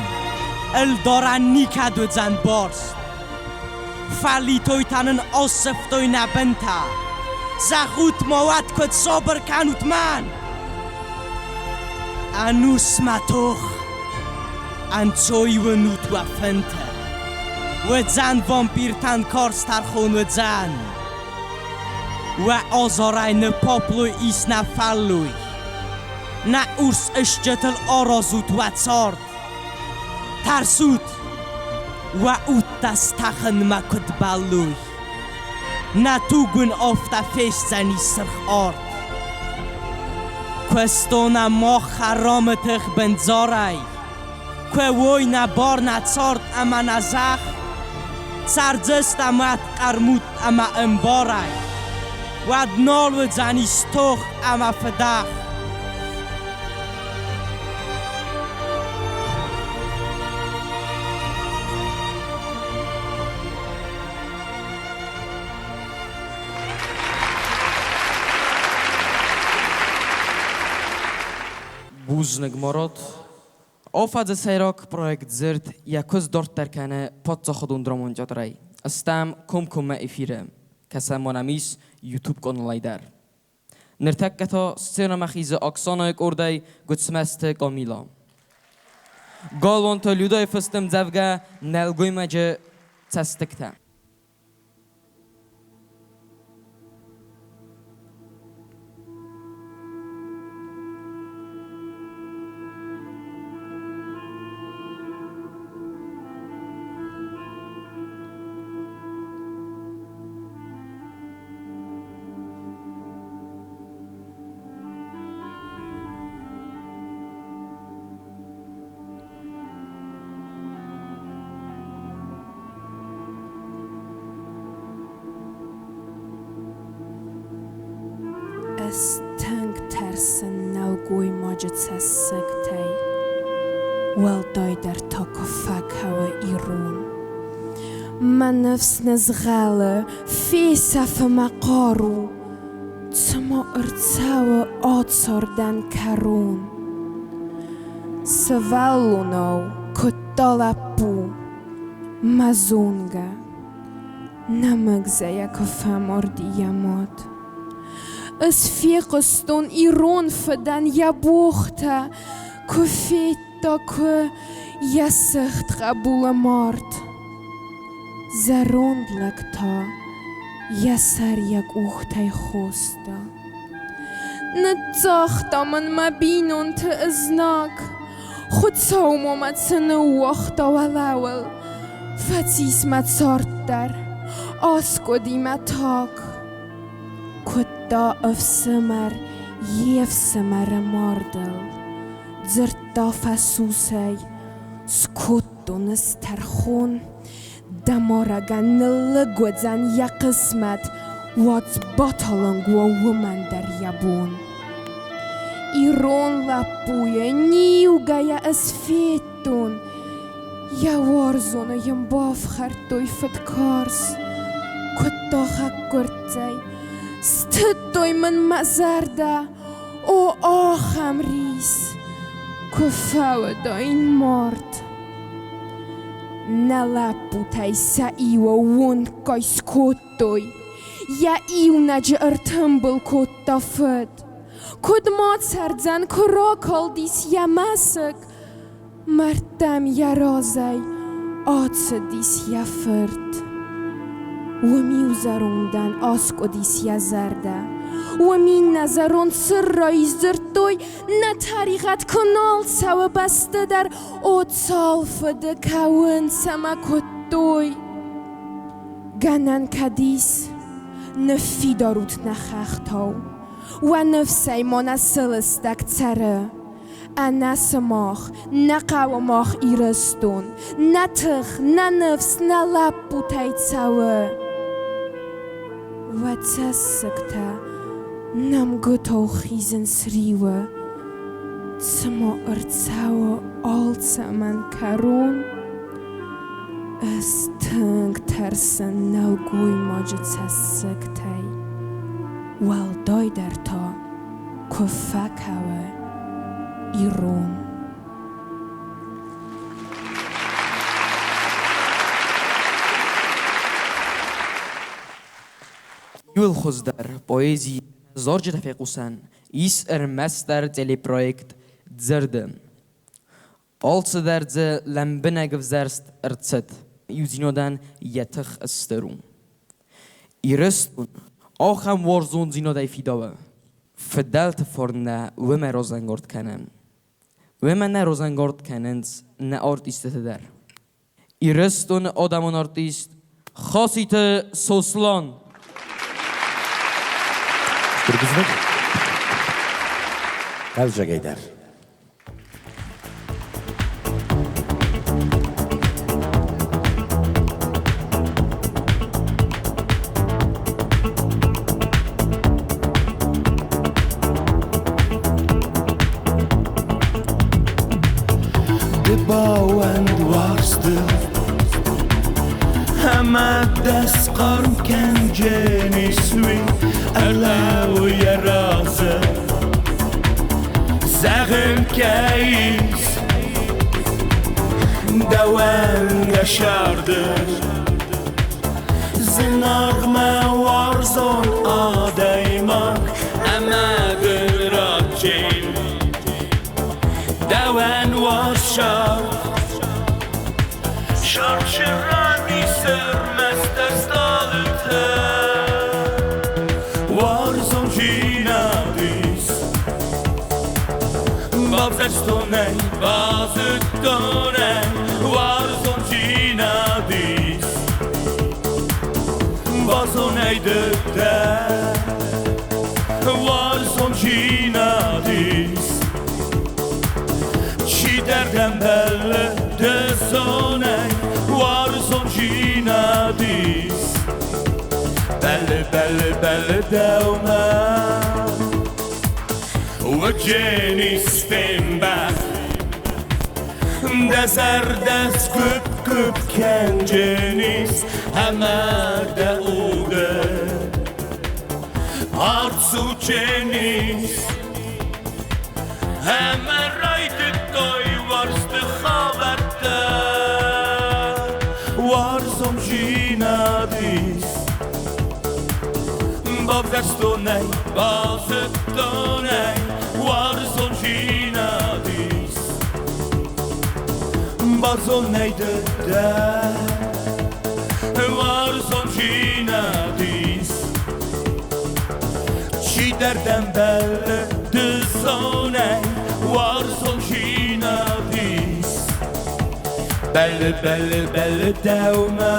ӕлдарӕн никӕд уыдзӕн барст. Фӕлитойтӕ нын ассывтой нӕ бынтӕ. Зӕгъут-ма уӕд, куыд сабыр кӕнут мӕн? Ӕнусмӕ тох, ӕнцой уынут уӕ фынтӕ. Уыдзӕн вампиртӕн карз тӕрхон уыдзӕн. Уӕ азарӕй ныппаплой ис нӕ фӕллой. Нӕ урс ыстджытыл аразут уӕ цард. Тӕрсут, уӕ удтӕ стӕхынмӕ куыд бӕллой. Нӕ туг уын афтӕ фестдзӕни сырх арт. Куы стона мах хӕрамы тых бындзарӕй, Куы уой нӕ бар нӕ цард ӕмӕ нӕ зӕхх, Цӕрдзыстӕм уӕд хъӕрмуд ӕмӕ ӕмбарӕй, Уӕд нал уыдзӕнис тох ӕмӕ фыдӕх. Бузныг, Марат. Афӕдзы сӕйраг проект дзырд йӕ куыст дарддӕр кӕны паддзахадон драмон театрӕй. Стӕм комкоммӕ эфиры, кӕсӕм ма нӕм ис YouTube-каналӕй дӕр. Ныртӕккӕ та сценӕмӕ хизы Оксанайы къордӕй Гуыцмӕзты Камила. Галуанты Людӕйы фыст ӕмдзӕвгӕ Нӕлгоймаджы цӕстыгтӕ. Ӕз тынг тӕрсын нӕлгоймаджы цӕссыгтӕй, уӕлдайдӕр та куы фӕкӕуы ирон. Мӕ ныфс нызгъӕлы, фесӕфы мӕ хъару, цыма ӕрцӕуы ацардӕн кӕрон. Сывӕллонау куыдта лӕппу, мӕ зонгӕ, нӕмыгзӕйӕ куы фӕмарди йӕ мад. Ӕз фехъуыстон ирон фыдӕн йӕ богътӕ, куы федта, куы йӕ сыгъд хъӕбулы мард. Зӕронд лӕг та йӕ сӕр йӕ къухтӕй хоста. Ныццагъта мын мӕ бинонты ызнаг, Хуыцау ма мӕ цы ныууагъта уӕлӕуыл. Фӕцис мӕ цард дӕр, аскъуыди мӕ таг. Куыдта ӕфсымӕр йе фсымӕры мардыл, Дзырдта фӕсусӕй, скодтон ӕз тӕрхон. Дӕ марӕгӕн ныллыг уыдзӕн йӕ хъысмӕт, Уадз баталынг уа уымӕн дӕр йӕ бон. Ирон лӕппуйы ниугӕйӕ ӕз федтон, Йӕ уарзоны йын бафхӕрдтой фыдкарз. Куыдта хӕкъуырццӕй, стыдтой мын мӕ зӕрдӕ, О, ахӕм рис, куы фӕуыдаин мард. Нӕ лӕппутӕй сӕ иуы уонггай скодтой, Йӕ иунӕджы ӕртымбыл кодта фыд. Куыд ма цӕрдзӕн, куы ракалдис йӕ мӕсыг, Мӕрдтӕм йӕ разӕй ацыдис йӕ фырт. Уым-иу зӕрондӕн аскъуыдис йӕ зӕрдӕ. Уым иннӕ зӕронд сыррайы сдзырдтой, Нӕ тӕригъӕд куы нал цӕуы бӕсты дӕр, О, цал фыды кӕуынц ӕмӕ куыдтой. Гӕнӕн кӕд ис, ныффидар ут нӕ хӕхтау, Уӕ ныфсӕй ма нӕ сылыстӕг цӕры. Ӕнӕ сымах нӕ хъӕуы мах Ирыстон, Нӕ тых, нӕ ныфс нӕ лӕппутӕй цӕуы. Уӕ цӕссыгтӕ нӕмгуытау хизынц риуы, Цыма ӕрцӕуы алцӕмӕн кӕрон. Ӕз тынг тӕрсын нӕлгоймаджы цӕссыгтӕй, Уӕлдайдӕр та куы фӕкӕуы ирон. Иууыл хуыздӕр поэзийы зарджытӕ фехъусӕн ис ӕрмӕстдӕр телепроект «Дзырд-ы». Алцыдӕр дзы лӕмбынӕг ӕвзӕрст ӕрцыд. Иудзинадӕн йӕ тых стыр у. Ирыстон ахӕм уарзондзинадӕй фидауы. Фыдӕлты фарн нӕ уымӕ разӕнгард кӕны. Уымӕ нӕ разӕнгард кӕнынц нӕ артисттӕ дӕр. Ирыстоны адӕмон артист Хаситы Сослан. Стыр бузныг. Хъӕлдзӕгӕй дӕр. Ды баууӕнд уарзтыл ӕмӕ дӕ схъарм кӕндженис уый ӕрлӕууы йӕ разы. Зӕгъын кӕй ис дӕуӕн йӕ сӕрды Зынаргъ мӕ уарзон адӕймаг. Ӕмӕ дын ратчин дӕуӕн уазсард. Сарчырани сӕрмӕстдӕр стъалытӕ. Уарзондзинад ис. Бавзӕрстон ӕй, базыдтон ӕй, уарзондзинад ис. Базон ӕй ды дӕр, уарзондзинад ис. Чидӕр дӕм бӕллы ды зонай, уарзондзинад ис. Бӕллы, бӕллы, бӕллы дӕумӕ. Уыдженис фембӕх, дӕ зӕрдӕ сгуыпп-гуыпп кӕндженис ӕмӕ дӕ уды ӕрцудженис. Ӕмӕ райдыдтой уарзты хабӕрттӕ. Уарзондзинад ис. Бавзӕрстон ӕй, базыдтон ӕй, уарзондзинад ис. Базон ӕй ды дӕр, уарзондзинад ис. Чидӕр дӕм бӕллы ды зонай, уарзондзинад ис. Бӕллы, бӕллы, бӕллы дӕумӕ.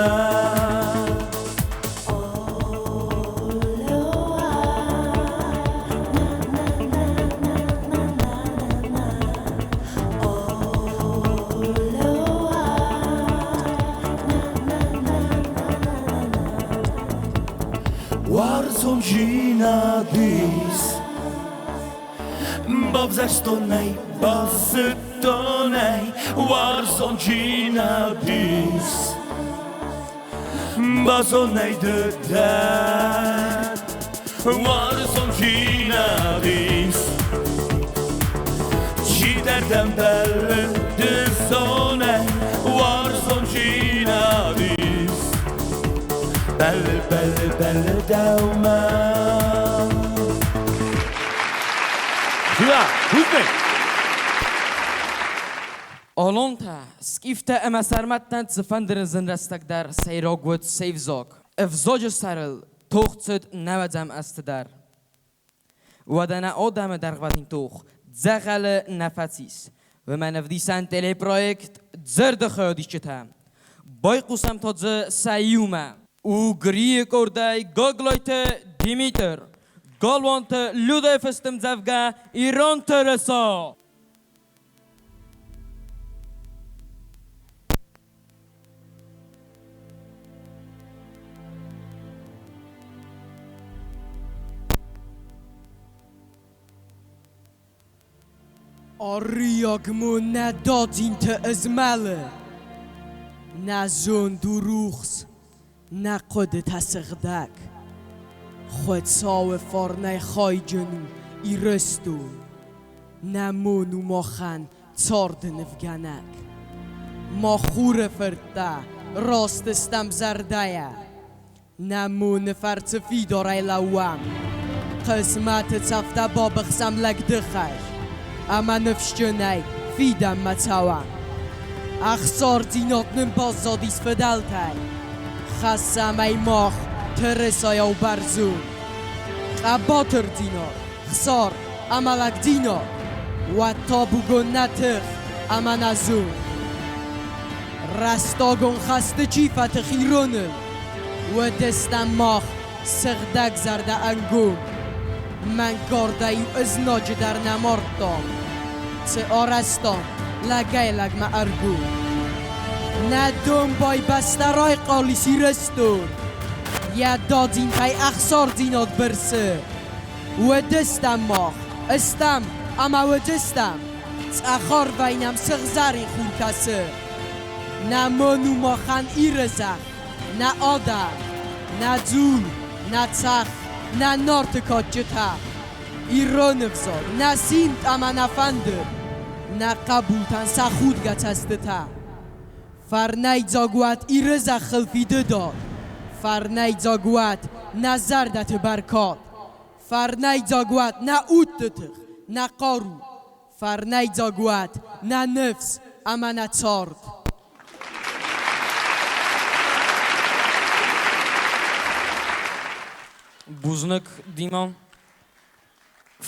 Уарзондзинад ис. Бавзӕрстон ӕй, базыдтон ӕй, уарзондзинад ис. Базон ӕй ды дӕр, уарзондзинад ис. Чидӕр дӕм бӕллы ды зонай, уарзондзинад ис. Бӕллы, бӕллы, бӕллы дӕумӕ. Сюда, бузныг! Алантӕ, скъифтӕ ӕмӕ сарматтӕн цыфӕнды зын рӕстӕг дӕр сӕйраг уыд се взаг. Ӕвзаджы сӕрыл тох цыд нӕуӕдзӕм азты дӕр. Уӕдӕ нӕ адӕмы дӕргъвӕтин тох дзӕгъӕлы нӕ фӕцис. Уымӕн ӕвдисӕн телепроект «Дзырды хайадисджытӕ». Байхъусӕм та дзы сӕ иумӕ. Угрийы къордӕй Гаглойты Димитр, Галуанты Людӕйы фыст ӕмдзӕвгӕ «Ирон тырыса». Арыйаг мын нӕ дадзинты ызмӕлы, Нӕ зонд у рухс, нӕ хъуыдытӕ сыгъдӕг. Хуыцауы фарнӕй хайджын у Ирыстон, Нӕ мон у махӕн царды нывгӕнӕг. Мӕ хуры фырттӕ, раст стӕм зӕрдӕйӕ, Нӕ моны фӕрцы фидарӕй лӕууӕм. Хъысмӕты цӕфтӕ бабыхсӕм лӕгдыхӕй, Ӕмӕ ныфсджынӕй фидӕнмӕ цӕуӕм. Ӕхсардзинад нын баззадис фыдӕлтӕй, Хӕссӕм ӕй мах тырысайау бӕрзонд. Хъӕбатырдзинад, хсар ӕмӕ лӕгдзинад, Уӕд табугонд нӕ тых ӕмӕ нӕ зонд. Рӕстагон хӕсты чи фӕтых ироныл, Уыдыстӕм мах сыгъдӕгзӕрдӕ ӕнгом. Мӕнгардӕй-иу ызнаджы дӕр нӕ мардтам, Цы арӕзтам лӕгӕй-лӕгмӕ ӕргом. Нӕ домбай бӕстӕ райхъал ис Ирыстон, Йӕ дадзинтӕй ӕхсардзинад бырсы. Уыдыстӕм мах, ыстӕм ӕмӕ уыдыстӕм, Цъӕх арвӕй нӕм сыгъзӕрин хур кӕсы. Нӕ мон у махӕн Иры зӕхх, нӕ адӕм, нӕ дзул, нӕ цӕхх, нӕ Нарты кадджытӕ. Ирон ӕвзаг, нӕ симд ӕмӕ нӕ фӕндыр, Нӕ хъӕбултӕн сӕ худгӕ цӕстытӕ. Фӕрнӕйдзаг уӕд Иры зӕххыл фидыдад, Фӕрнӕйдзаг уӕд нӕ зӕрдӕты бӕркад. Фӕрнӕйдзаг уӕд нӕ удты тых, нӕ хъару, Фӕрнӕйдзаг уӕд нӕ ныфс ӕмӕ нӕ цард. Бузныг, Дима.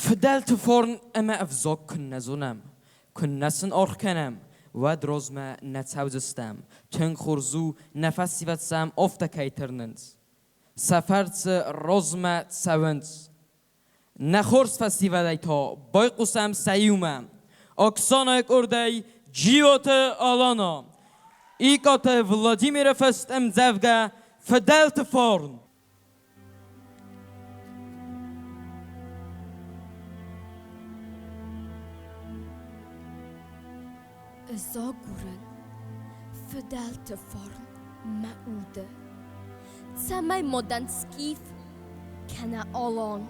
Фыдӕлты фарн ӕмӕ ӕвзаг куыннӕ зонӕм, куыннӕ сын аргъ кӕнӕм, уӕд размӕ нӕ цӕудзыстӕм. Тынг хорз у, нӕ фӕсивӕд сӕм афтӕ кӕй тырнынц. Сӕ фӕрцы размӕ цӕуынц. Нӕ хорз фӕсивӕдӕй та байхъусӕм сӕ иумӕ. Оксанайы къордӕй Джиоты Алана, Икъаты Владимиры фыст ӕмдзӕвгӕ «Фыдӕлты фарн». Ӕз агурын фыдӕлты фарн мӕ уды, Цӕмӕй ма дӕн скиф кӕнӕ алан.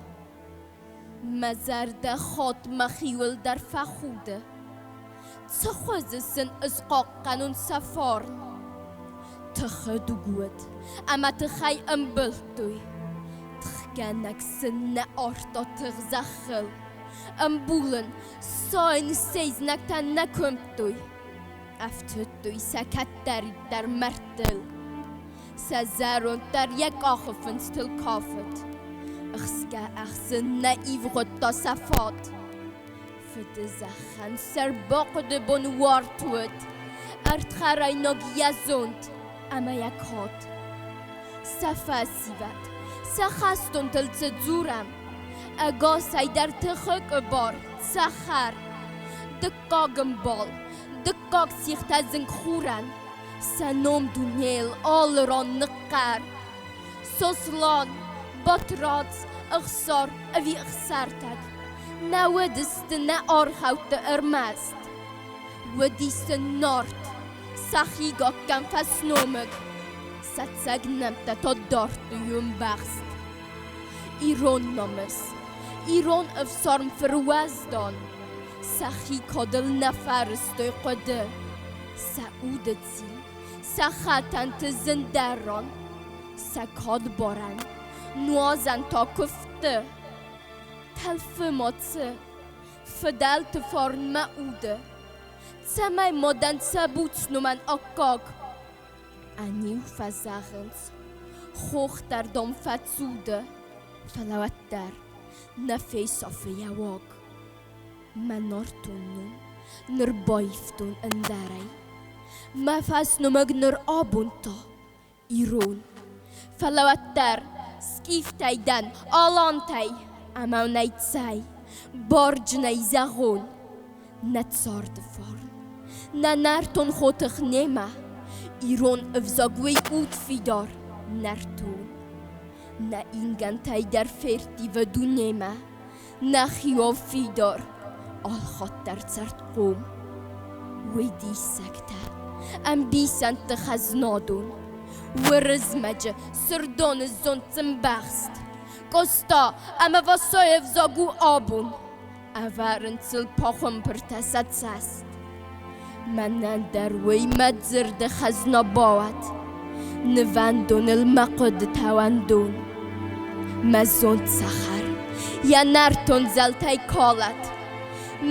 Мӕ зӕрдӕ хатт мӕхиуыл дӕр фӕхуды, Цы хуызы сын ысхъахъхъӕнон сӕ фарн? Тыхы дуг уыд, ӕмӕ тыхӕй ӕмбылдтой, Тыхгӕнӕг сын нӕ ардта тых зӕххыл. Ӕмбулын, сайын се знӕгтӕ нӕ куымдтой, Ӕфтыдтой сӕ кӕддӕриддӕр мӕрдтыл. Сӕ зӕронд дӕр йӕ къахы фындзтыл кафыд, Ӕхсгӕ-ӕхсын нӕ ивгъуыдта сӕ фат. Фыды зӕххӕн сӕрбахъуыды бон уарт уыд, Ӕрдхӕрӕйнаг йӕ зонд ӕмӕ йӕ кад. Сӕ фӕсивӕд, сӕ хӕстонтыл цы дзурӕм, Ӕгасӕй дӕр тыхы къуыбар, цӕхӕр. Дыккаг ӕмбал, дыккаг сихтӕ зынгхурӕн, Сӕ ном дунейыл алы ран ныхъхъӕр. Сослан, Батрадз, Ӕхсар ӕви Ӕхсӕртӕг, Нӕ уыдысты нӕ аргъӕутты ӕрмӕст. Уыдис сын Нарт, сӕхи гаккӕн фӕсномыг, Сӕ цӕг нӕмттӕ та дардтой ӕмбӕхст. Ирон намыс, ирон ӕфсарм фыруӕздан, Сӕхи кадыл нӕ фӕрыстой хъуыды. Сӕ уды цин, сӕ хӕтӕнты зындӕрон, Сӕ кад барӕн, нуазӕн та куывдты. Тӕлфы ма цы, фыдӕлты фарн мӕ уды, Цӕмӕй ма дӕн сӕ буц номӕн аккаг. Ӕниу фӕзӕгъынц, хох дӕр дам фӕцуды, Фӕлӕ уӕддӕр нӕ фесӕфы йӕ уаг. Мӕ нӕртон ном ныр баивтон ӕндӕрӕй. Мӕ фӕсномыг ныр абон та ирон. Фӕлӕ уӕддӕр скифтӕй дӕн, алантӕй ӕмӕ нӕй цӕй, барджынӕй зӕгъон, нӕ царды фарн, нӕ нӕртон хотых немӕ, ирон ӕвзаг уый удфидар нӕртон. Нӕ ингӕнтӕй дӕр ферттивы дунемӕ, Нӕхион фидар, алхатт дӕр цӕрдхъом. Уый диссӕгтӕ, ӕмбисӕндты хӕзнадон, Уырызмӕджы Сырдоны зонд ӕмбӕхст. Къоста ӕмӕ Васойы ӕвзаг у абон, Ӕвӕрынц ыл пахуымпыртӕ сӕ цӕст. Мӕнӕн дӕр уый мӕ дзырды хӕзна бауад, Нывӕндоныл мӕ хъуыдытӕ уӕндон. Мӕ зонд цӕхӕр йӕ нӕртон зӕлтӕй калӕд,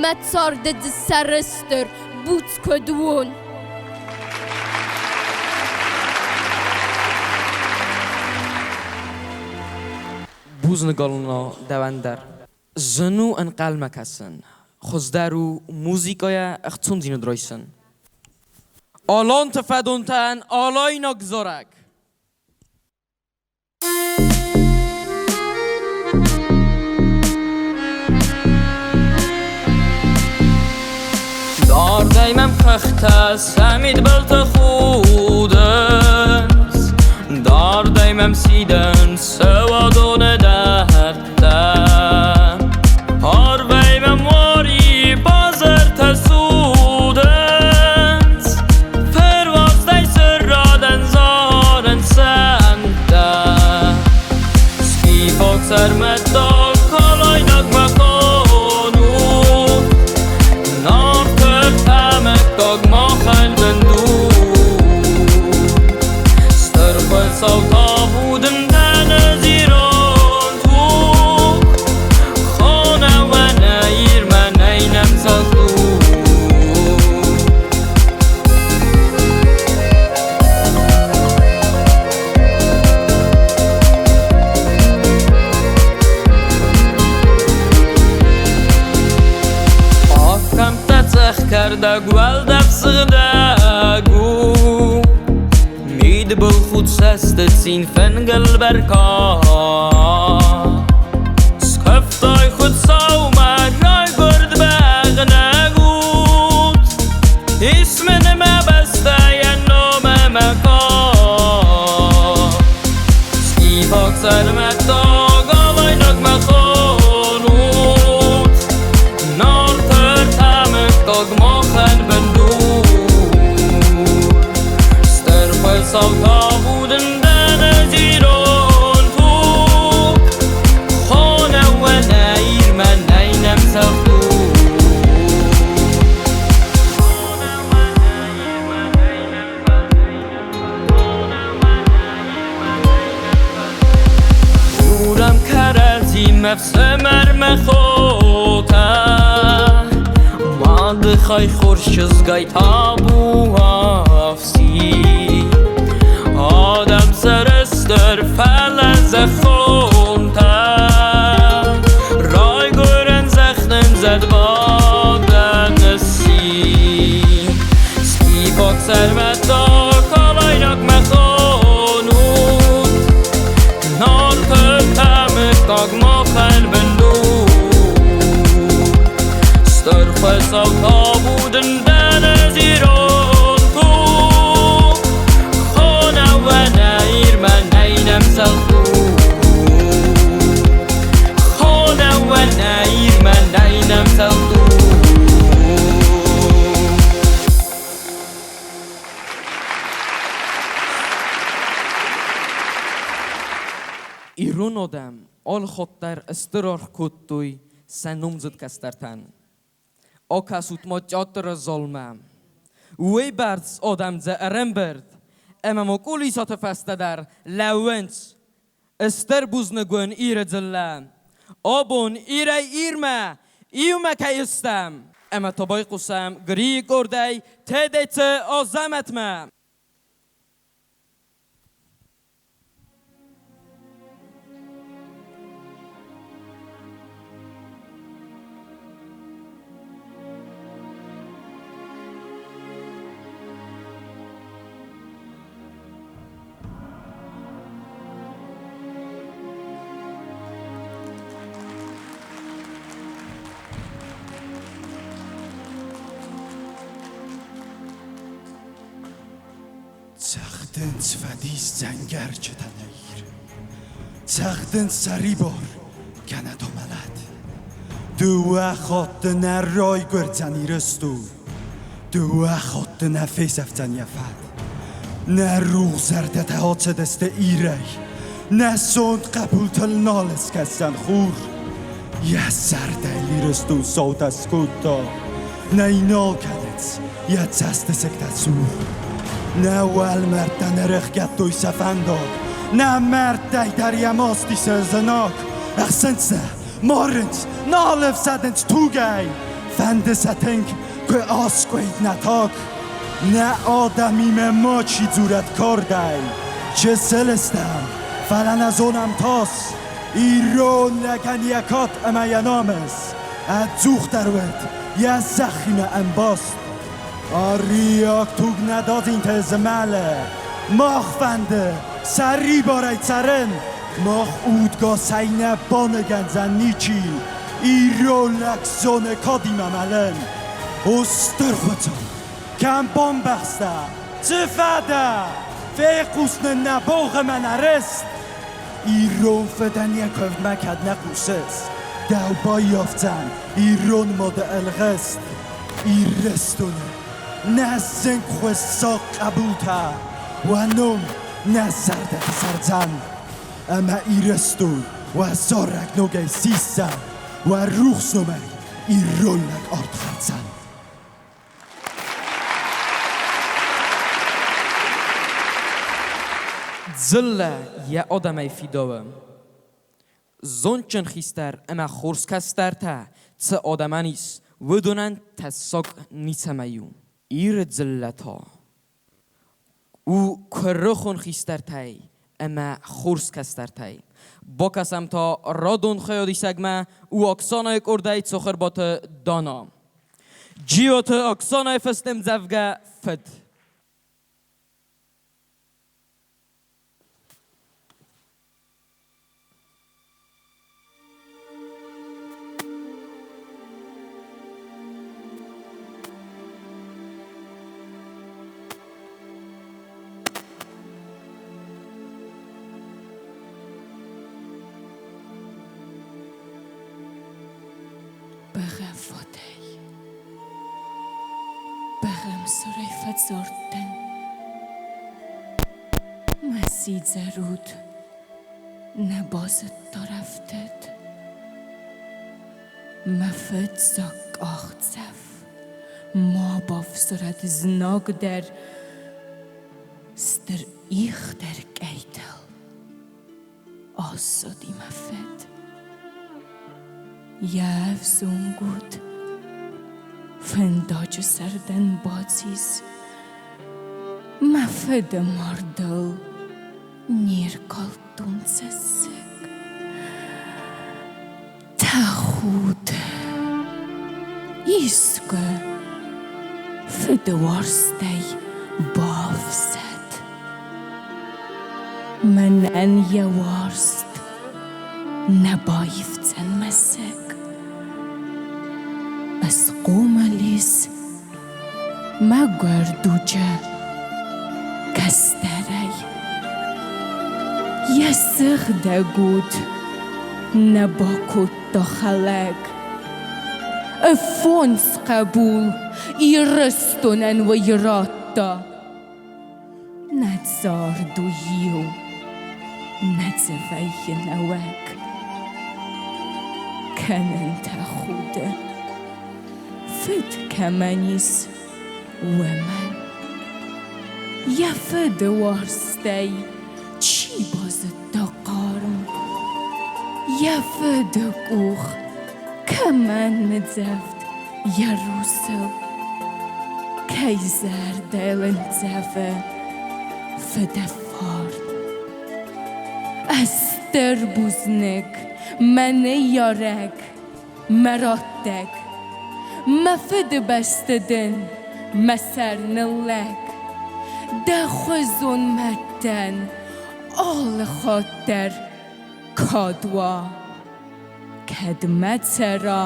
Мӕ царды дзы сӕрыстыр буц куыд уон. Бузныг, Алона, дӕуӕн дӕр. Зын у ӕнхъӕлмӕ кӕсын, хуыздӕр у музыкӕйӕ ӕхцондзинад райсын. Аланты фӕдонтӕн алайнаг зарӕг. Дардӕй мӕм хӕхтӕ сӕ мидбылты худынц, Дардӕй мӕм сидынц сӕ уадоны дӕттӕ. Арвӕй мӕм уари базыртӕ цудынц, Фырвастӕй сыррадӕн зарынц сӕнттӕ. Скифаг сӕрмӕттаг калайнагмӕ хонут, Нарты ӕмӕггаг махӕн бындур. Цъӕх кӕрдӕг уӕлдӕф сыгъдӕг у. Мидбылхудт цӕсты цин фынгыл бӕркад. Скуывтай Хуыцаумӕ райгуырд бӕгънӕг уд. Ис мын мӕ бӕстӕйӕн ном ӕмӕ кад. Скифаг сӕрмӕттаг алайнаг мӕ хонут. Нарты ӕртӕмыггаг махӕн бындур. Стыр Хуыцау табу дын дӕн ӕз ирон туг. Хонӕуӕнӕ Ирмӕ нӕй нӕм цӕлхдур. Дзурӕм кӕрӕдзимӕ фсымӕр мӕ хотӕ, Мады хай хорз чызгӕй табу ӕфсин. Адӕм сӕрыстыр, фӕлӕ зӕххонтӕ, Райгуырӕн зӕхх нын зӕдбадӕн ысси. Скифаг сӕрмӕттаг алайнаг мӕ хонут, Нарты ӕртӕмыггаг махӕн бындур. Стыр Хуыцау табу дын дӕн ӕз ирон туг. Хонӕуӕнӕ Ирмӕ нӕй нӕм цӕлхдур. Хонӕуӕнӕ Ирмӕ нӕй нӕм цӕлхдур. Ирон адӕм алыхатт дӕр стыр аргъ кодтой сӕ номдзыд кӕстӕртӕн. Акӕсут ма театры залмӕ. Уыйбӕрц адӕм дзы ӕрӕмбырд, ӕмӕ ма къулисаты фӕстӕ дӕр лӕууынц. Стыр бузныг уын, Иры дзыллӕ! Абон Ирӕй Ирмӕ иумӕ кӕй стӕм, ӕмӕ та байхъусӕм Грийы къордӕй Тедеты Азӕмӕтмӕ. Цӕгъдынц фӕдис дзӕнгӕрджытӕ нӕ Ир, Цӕгъдынц сӕрибар кӕнӕ та мӕлӕт. Дыууӕ хатты нӕ райгуырдзӕн Ирыстон, Дыууӕ хатты нӕ фесӕфдзӕн йӕ фӕд. Нӕ рухс зӕрдӕтӕ ацыдысты Ирӕй, Нӕ сонт хъӕбултыл нал ыскӕсдзӕн хур. Йӕ зӕрдӕйыл Ирыстон саутӕ скодта, Нӕ нал кӕнынц йӕ цӕстысыгтӕ сур. Нӕ уӕлмӕрдтӕ нырыхгӕдтой сӕ фӕндаг, Нӕ мӕрдтӕй дӕр йӕ маст исы знаг. Ӕхсынц нӕ, марынц, нал ӕфсӕдынц тугӕй. Фӕнды сӕ тынг, куы аскъуыид нӕ таг. Нӕ адӕмимӕ мачи дзурӕд кардӕй. Чысыл стӕм, фӕлӕ нӕ зонӕм тас. Ирон лӕгӕн йӕ кад ӕмӕ йӕ намыс ӕдзухдӕр уыд йӕ зӕххимӕ ӕмбаст. Ариаг туг нӕ дадзинты змӕлы. Мах фӕнды сӕрибарӕй цӕрын. Мах удгасӕй нӕ баныгӕндзӕн ничи. Ирон лӕг зоны кадимӕ мӕлын. О стыр Хуыцау, кӕм бамбӕхстӕ, цы фӕдӕ? Фехъус нын нӕ богъ ӕмӕ нӕ рыст. Ирон фыдӕн йӕ куывдмӕ кӕд нӕ хъусыс, дӕу баййафдзӕн ирон мады ӕлгъыст. Ирыстоны нӕ зынгхуыссӕг хъӕбултӕ, уӕ ном нӕ зӕрдӕты цӕрдзӕн. Ӕмӕ Ирыстон уӕ зарӕг ногӕй сисдзӕн, уӕ рухс номӕй ирон лӕг ард хӕрдзӕн. Дзыллӕ йӕ адӕмӕй фидауы. Зондджын хистӕр ӕмӕ хорз кӕстӕртӕ цы адӕмӕн ис, уыдонӕн тӕссаг ницӕмӕй у. Иры дзыллӕ та у куырыхон хистӕртӕй ӕмӕ хорз кӕстӕртӕй. Бакӕсӕм та радон хайадисӕгмӕ у Оксанайы къордӕй Цохырбаты Дана. Джиоты Оксанайы фыст ӕмдзӕвгӕ «Фыд». Бӕгъӕввадӕй, бӕгъӕмсарӕй фӕцардтӕн. Мӕ сидзӕр уд нӕ базыдта рӕфтыд. Мӕ фыццаг къахдзӕф ма бавзарӕд знаг дӕр, стыр их дӕр кӕйтыл ацыди мӕ фыд. Йӕ ӕвзонг уд фӕндаджы сӕрдӕн бацис. Мӕ фыды мардыл не ркалдтон цӕссыг. Тӕхуды, искуы фыды уарзтӕй бафсӕд. Мӕнӕн йӕ уарзт нӕ баивдзӕн мӕсыг. Ысхъомыл ис мӕгуыр дуджы кӕстӕрӕй. Йӕ сыгъдӕг уд нӕ бакодта хӕлӕг. Фондз хъӕбул Ирыстонӕн уый радта. Нӕ цард у иу, нӕ дзы вӕййы нӕуӕг. Кӕнын тӕхуды, фыд кӕмӕн ис, уымӕн. Йӕ фыды уарзтӕй чи базыдта хъарм, йӕ фыды къух кӕмӕн ныдзӕвд йӕ русыл, кӕй зӕрдӕйыл ӕндзӕвы фыдӕфхӕрд. Ӕстыр бузныг, мӕ ныййарӕг, мӕ раттӕг, мӕ фыдыбӕсты дын мӕ сӕр ныллӕг. Дӕ хуызон мӕдтӕн алы хатт дӕр кад уа. Кӕдмӕ цӕра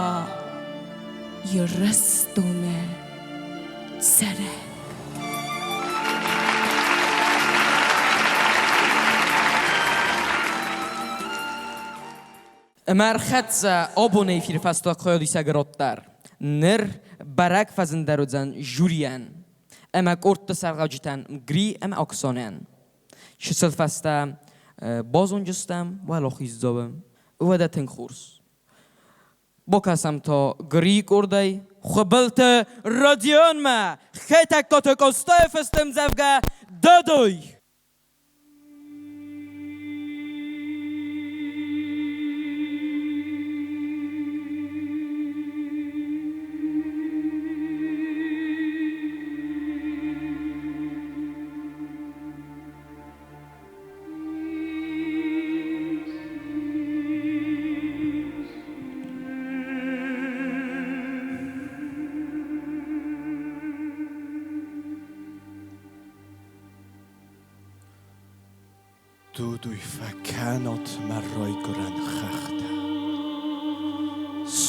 Ирыстоны цӕрӕг? Ӕмӕ ӕрхӕццӕ абоны эфиры фӕстаг хайадисӕг род дӕр. Ныр бӕрӕг фӕзындӕр уыдзӕн жюрийӕн ӕмӕ къордты сӕргълӕуджытӕн Гри ӕмӕ Оксанӕн. Чысыл фӕстӕ базонджыстӕм уӕлахиздзауы. Уӕдӕ тынг хорз. Бакӕсӕм та Грийы къордӕй Хуыбылты Родионмӕ Хетӕгкаты Къостайы фыст ӕмдзӕвгӕ «Додой». Dw фӕкӕнот мӕ райгуырӕн хӕхтӕ.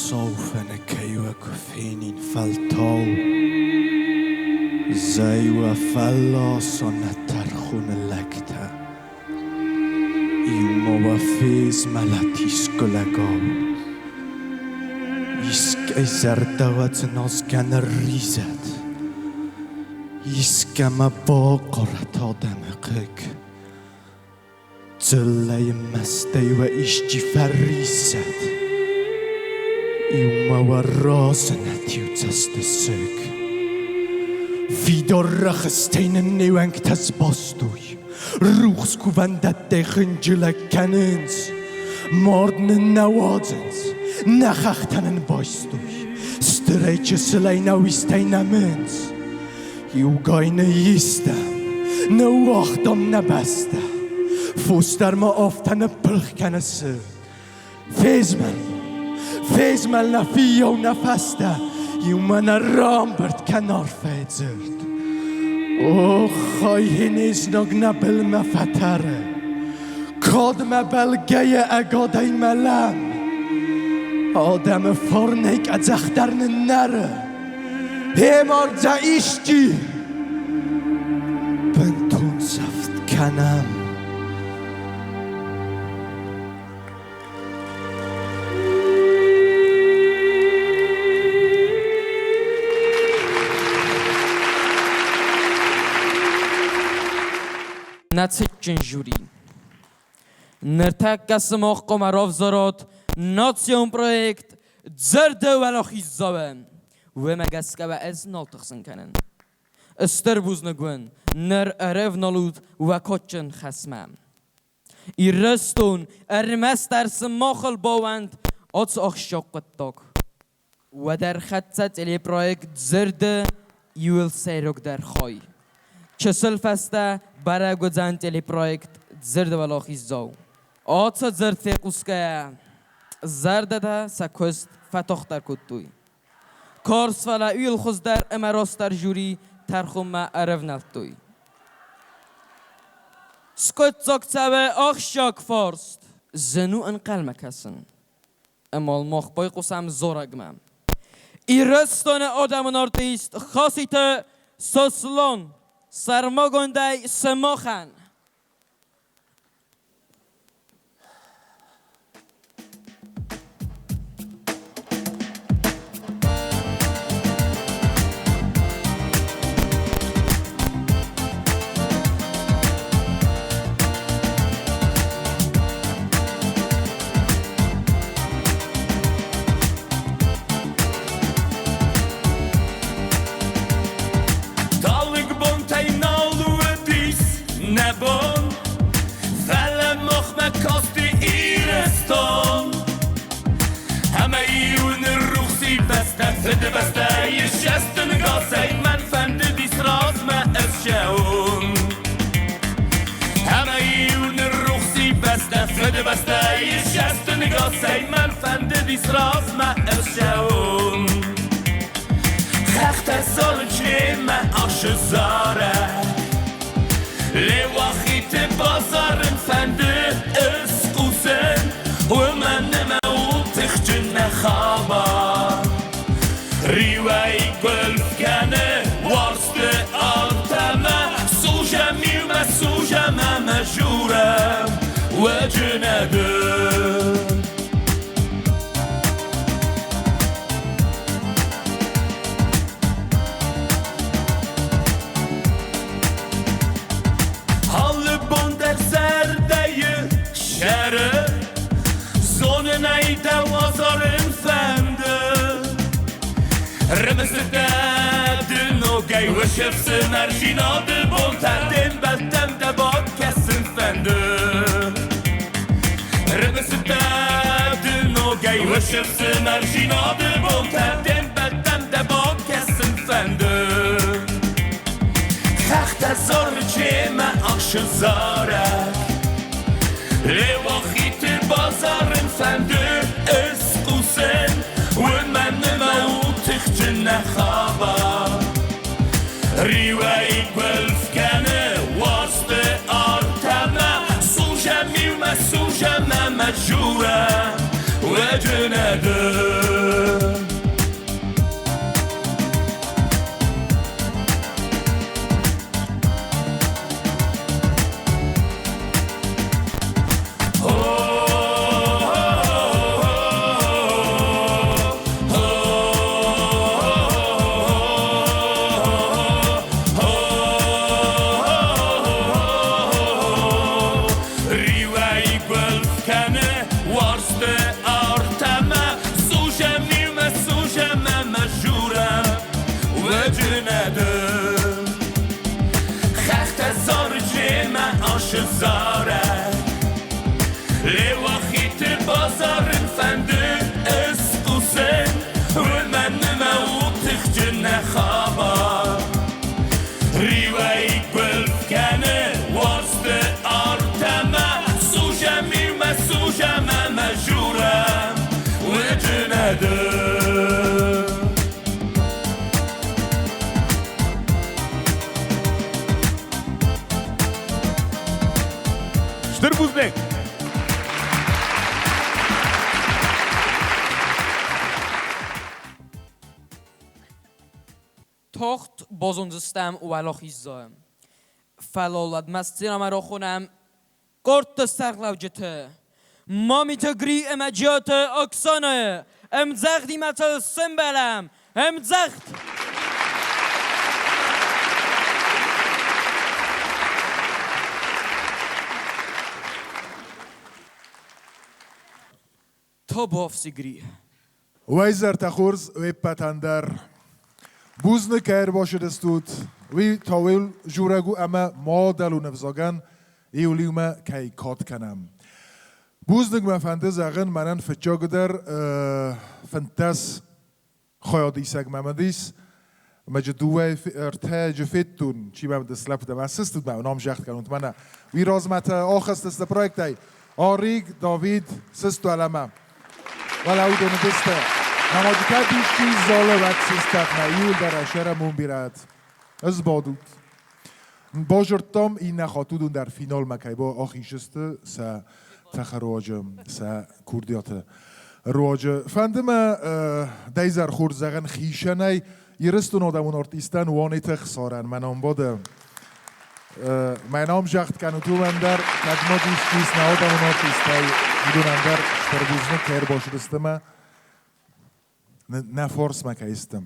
Соуфӕны кӕуӕ куы фенин фӕлтау, Зӕй уӕ фӕлласон нӕ тӕрхоны лӕгтӕ. Иумӕ уӕ фезмӕлӕт искуы лӕгау. Искӕй зӕрдӕ уӕ дзыназгӕ нырризӕд, Искӕмӕ бахъарӕд адӕмы хъыг. Дзыллӕйы мӕстӕй уӕ исчи фӕриссӕд, Иумӕ уӕ разынӕд иу цӕстысыг. Фидар рӕхыстӕй нын не уӕнгтӕ сбастой, Рухс кувӕндӕттӕй хынджылӕг кӕнынц, Мард нын нӕ уадзынц, нӕ хӕхтӕ нын байстой, Стырӕй чысылӕй нӕ уистӕй нӕмынц. Иугай ныйистӕм, ныууагътам нӕ бӕстӕ. Фос дӕр ма афтӕ ныппырх кӕны цы. Фезмӕл, фезмӕл нӕ фиййау нӕ фӕстӕ. Иумӕ нӕ рамбырд кӕн арфӕйы дзырд. Оххай, не знаг нӕ былмӕ фӕтӕры. Кадмӕ бӕлгӕйӕ ӕгадӕй мӕлӕм. Адӕмы фарнӕй къӕдзӕхдӕр ныннӕры. Хемардзӕ исчи! Бынтон сӕфт кӕнӕм. Нӕ цытджын жюри! Ныртӕккӕ сымах хъуамӕ равзарат национ проект Дзырды уӕлахиздзауӕн. Уымӕ гӕсгӕ уӕ ӕз нал тыхсын кӕнын. Стыр бузныг уын, ныр ӕрӕвналут уӕ кадджын хӕсмӕ. Ирыстон ӕрмӕстдӕр сымахыл баууӕнд ацы ахсджиаг хъуыддаг. Уӕд ӕрхӕццӕ телепроект Дзырды иуыл сӕйрагдӕр хай. Чысыл фӕстӕ бӕрӕг уыдзӕн телепроект Дзырды уӕлахиздзау. Ацы дзырд фехъусгӕйӕ, зӕрдӕтӕ сӕ куыст фӕтагъддӕр кодтой. Карз, фӕлӕ уыйыл хуыздӕр ӕмӕ растдӕр жюри тӕрхонмӕ ӕрӕвнӕлдтой. Скъуыддзаг цӕуы ахсджиаг фарст. Зын у ӕнхъӕлмӕ кӕсын. Ӕмӕ мах байхъусӕм зарӕгмӕ. Ирыстоны адӕмон артист Хаситы Сослан сӕрмагондӕй сымахӕн. Талынг бонтӕй нал уыдис нӕ бон, фӕлӕ махмӕ касти Ирыстон. Ӕмӕ-иу ныррухс и бӕстӕ, Фыдыбӕстӕйы сӕсты нгасӕй мӕн фӕндыдис размӕ ӕссӕуын. Ӕмӕ-иу ныррухс и бӕстӕ, Фыдыбӕстӕйы сӕсты нгасӕй мӕн фӕндыдис размӕ ӕссӕуын. Хӕхтӕ зарынц немӕ асы зарӕг, Леуахиты базарын фӕнды ысхъусын, Уымӕн ӕмӕ у тыхджын нӕ хабар. Риуӕй гуылф кӕны уарзты артӕмӕ, Сужӕм иумӕ, сужӕм ӕмӕ журӕм уӕджынӕды. Алы бон дӕр зӕрдӕйы сӕры Зонын ӕй дӕ уазарын фӕнды. Рымысыдтӕ ды ногӕй уышы фсымӕрзинады бонтӕ, Де мбӕлттӕм дӕ бакӕсын фӕнды. Рымысыдтӕ ды ногӕй уышы фсымӕрзинады бонтӕ, Де мбӕлттӕм дӕ бакӕсын фӕнды. Хӕхтӕ зары чемӕ ӕхсы зарӕг, Леуахиты базарын фӕнды ысхъусын, Уымӕн ӕмӕ у тыхджын нӕ хабар. Риуӕй гуылф кӕны уарзты артӕмӕ, Сужӕм иумӕ, сужӕм ӕмӕ журӕм уӕджынӕды. Риуӕй гуылф кӕны уарзты артӕмӕ, Сужӕм Тагъд базондзыстӕм уӕлахиздзауы. Фӕлӕ уӕдмӕ сценӕмӕ рахонӕм къордты сӕргълӕуджыты. Мамиты Гри ӕмӕ Джиоты Оксанӕйы ӕмдзӕгъдимӕ сыл сӕмбӕлӕм! Ӕмдзӕгъд! Табуафси, Гри. Уӕ изӕртӕ хорз уе ппӕтӕн дӕр. Бузныг, кӕй ӕрбацыдыстут. Уый та уыл дзурӕг у ӕмӕ мадӕлон ӕвзагӕн иу-иумӕ кӕй кад кӕнӕм. Бузныг мӕ фӕнды зӕгъын мӕнӕн фыццагдӕр 15 хайадисӕг мӕм уыдис. Мӕджы дыууӕ ӕртӕджы федтон, чи мӕм слӕппутӕ мӕ сыстут мӕ ном загъд кӕнут мӕнӕ. Уый размӕ та ахызтысты проектӕй Ариг, Давид, сыст уӕлӕмӕ. Уӕлӕ уыдон уыдысты. Намаджы кӕд исчи залы уӕд сыстат мӕ иуылдӕр ӕсӕрӕм уым бирӕт. Ӕз бадут. Базырдтам иннӕ хатт уыдон дӕр финалмӕ кӕй ахизысты сӕ цӕхӕр руаджы, сӕ курдиаты руаджы. Фӕнды мӕ дӕ изӕр хорз зӕгъын хицӕнӕй Ирыстон адӕмон артисттӕн Уанеты Ӕхсарӕн мӕ ном бады. Мӕ ном загъд кӕнут уымӕн дӕр, кӕд ма ис нӕ адӕмон артисттӕй, уыдонӕн дӕр стыр бузныг, кӕй ӕрбацыдысты мӕ нӕ фарсмӕ кӕй сты.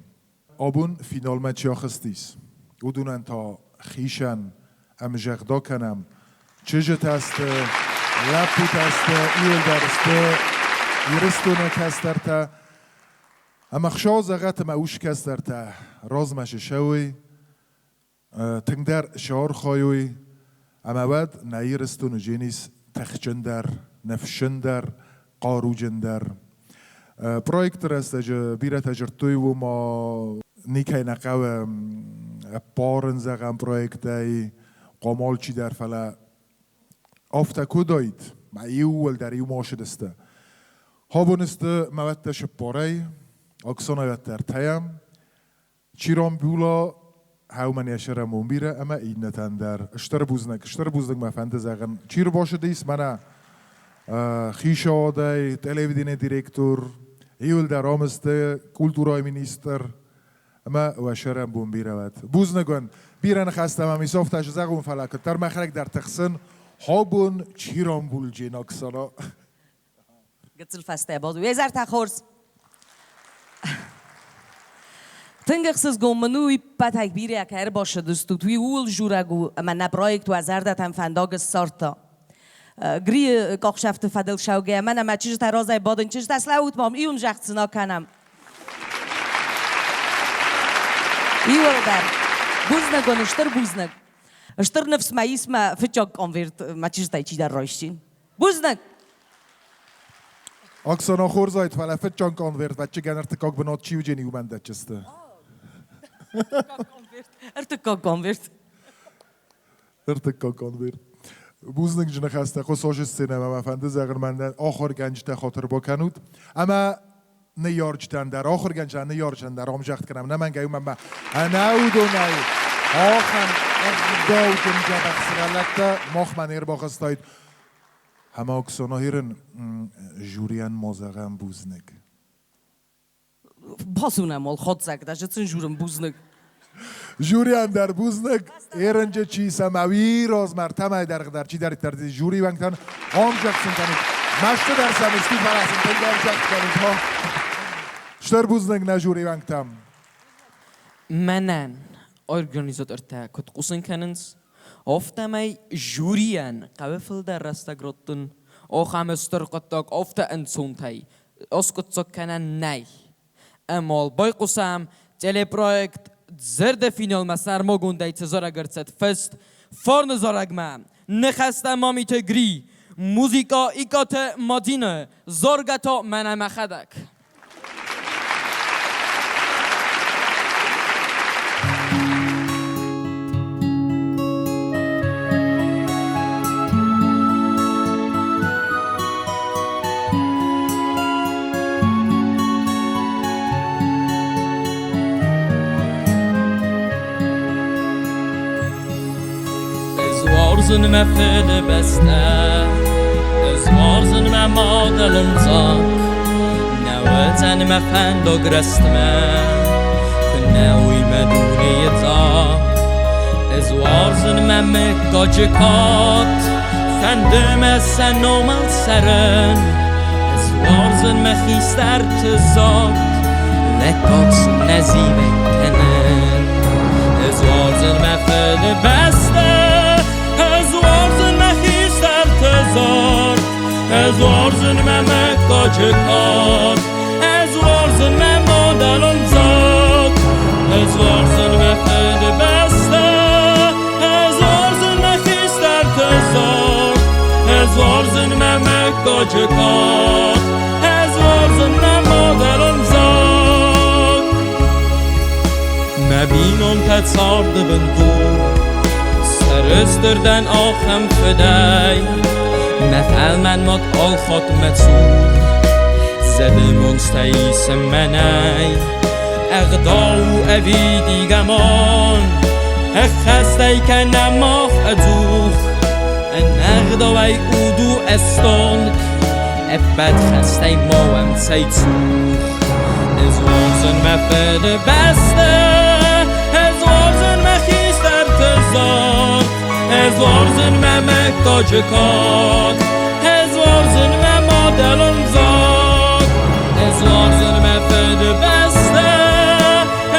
Абон финалмӕ чи ахызтис, уыдонӕн та хицӕн ӕмзӕгъда кӕнӕм. Чызджытӕ сты, лӕппутӕ сты, иуылдӕр сты Ирыстоны кӕстӕртӕ. Ӕмӕ хсӕв зӕгъӕт ӕмӕ ус кӕстӕртӕ размӕ сысӕуй, тынгдӕр сархайуй, ӕмӕ уӕд нӕ Ирыстоны дженис тыхджындӕр, ныфсджындӕр, хъаруджындӕр. Проекты рӕстӕджы бирӕтӕ дзырдтой, уымӕ никӕй нӕ хъӕуы ӕппарын, зӕгъӕм, проектӕй, хъуамӕ алчидӕр, фӕлӕ афтӕ куыд уыдаид, мӕ иууылдӕр иумӕ ацыдысты. Абон сты мӕ цыппарӕй, Оксанайӕ ӕртӕйӕ, Чиромбула хӕумӕн йӕ сӕрӕмон бирӕ ӕмӕ иннӕтӕн дӕр. Стыр бузныг, стыр бузныг мӕ фӕнды зӕгъын. Чи рбацыдис мӕнӕ хицауадӕй, телевиденийы директор, иуылдӕр ам сты, культурӕйы министр ӕмӕ уӕ сӕрӕнбон бирӕ уӕд. Бузныг уын. Бирӕ ныхӕстӕ мӕм ис афтӕ зӕгъон, фӕлӕ куыддӕр мӕхӕдӕг дӕр тыхсын, абон Чиромбулджын Оксана. Гыццыл фӕстӕ баду. Уе зӕртӕ хорз. Тынг ӕхсызгон мын у, иппӕтӕй бирӕ кӕй ӕрбацыдыстут, уый ууыл дзурӕг у, ӕмӕ нӕ проект уӕ зӕрдӕтӕм фӕндаг ссардта. Грийы къахсӕфты фӕдыл цӕугӕ, мӕнӕ мӕ чызджытӕ разӕй бадын, чызджытӕ слӕуут мам, иум зӕгъдзына кӕнӕм. Иуӕлдӕр. Бузныг уын, стыр бузныг. Стыр ныфс мӕ ис мӕ фыццаг конверт мӕ чызджытӕй чидӕр райсти. Бузныг! Оксана хорзайт, фӕлӕ фыццаг конверт вӕччыгӕн ӕртыккаг бынат чи уыджени, уымӕн дӕтджысты. Ӕртыккаг конверт. Ӕртыккаг конверт. Бузныгджы ныхӕстӕ Хъусосы сценӕмӕ мӕ фӕнды зӕгъын, мӕнӕн ахуыргӕнджытӕ хатыр бакӕнут. Ӕмӕ ныййарджытӕн дӕр, ахуыргӕнджытӕн, ныййарджытӕн дӕр ӕмзагъд кӕнӕм. Нӕмӕнгӕй уымӕн ӕмӕ ӕнӕуыдонӕй ахӕм ӕгъдауджын дзӕбӕх сывӕллӕттӕ махмӕ не рбахастаид. Ӕмӕ Оксана Ирын жюрийӕн ма зӕгъӕм бузныг. Базонӕм уал хатдзӕг, даже сын журын бузныг. Жюрийӕн дӕр бузныг, ерынджы чи сӕм уый размӕ ӕртӕмӕй дӕргъдӕр чидӕриддӕр жюри уӕнгтӕн ӕмзагъд сын кӕнут. Мӕсты дӕр сӕм стут, фӕлӕ сын тынг ӕмзагъд кӕнут. Стыр бузныг нӕ жюри уӕнгтӕм. Мӕнӕн организатортӕ куыд хъусын кӕнынц, афтӕмӕй жюрийӕн хъӕуы фылдӕр рӕстӕг раттын. Ахӕм стыр хъуыддаг афтӕ ӕнцонтӕй аскъуыддзаг кӕнӕн нӕй. Ӕмӕ байхъусӕм телепроект Зӕрдӕ финалмӕ сӕрмагондӕй цы зарӕг ӕрцыд фыст Фарны зарӕгмӕ, ныхӕстӕ Мамиты Гри, музыкӕ Икъаты Мадинӕ, заргӕ та мӕнӕ мӕхӕдӕг. Ӕз уарзын мӕ фыдыбӕстӕ, ӕз уарзын мӕ мадӕлон зӕхх. Нӕ уыдзӕн мӕ фӕндаг рӕстмӕ. Куыннӕ уый мӕ дунейы цъӕх. Ӕз уарзын мӕ мыггаджы кад, Фӕнды мӕ сӕ номыл цӕрын. Ӕз уарзын мӕ хистӕрты зад, Лӕггад сын нӕ зивӕг кӕнын. Ӕз уарзын мӕ фыдыбӕстӕ, Ӕз уарзын мӕ хистӕрты зад, Ӕз уарзын мӕ мыггаджы кад, Ӕз уарзын мӕ мадӕлон зад, Ӕз уарзын мӕ фыдыбӕстӕ, Ӕз уарзын мӕ хистӕрты зад, Ӕз уарзын мӕ мыггаджы кад, Ӕз уарзын мӕ мадӕлон зад. Мӕ бинонтӕ царды бындур, Сӕрыстыр дӕн ахӕм фыдӕй, Мӕ фӕлмӕн мад алхатт мӕ цур, Зӕды монцтӕ исы мӕнӕй. Ӕгъдау ӕвидигӕ мон, Ӕххӕстӕй кӕнӕм мах ӕдзух, Ӕнӕгъдауӕй уд у ӕстонг, Ӕппӕт хӕстӕй ма уӕм цӕй цух. Ӕз уарзын мӕ фыдыбӕстӕ, Ӕз уарзын мӕ хистӕрты зард, Ӕз уарзын мӕ мыггаджы кад, Ӕз уарзын мӕ мадӕлон взаг. Ӕз уарзын мӕ фыдыбӕстӕ,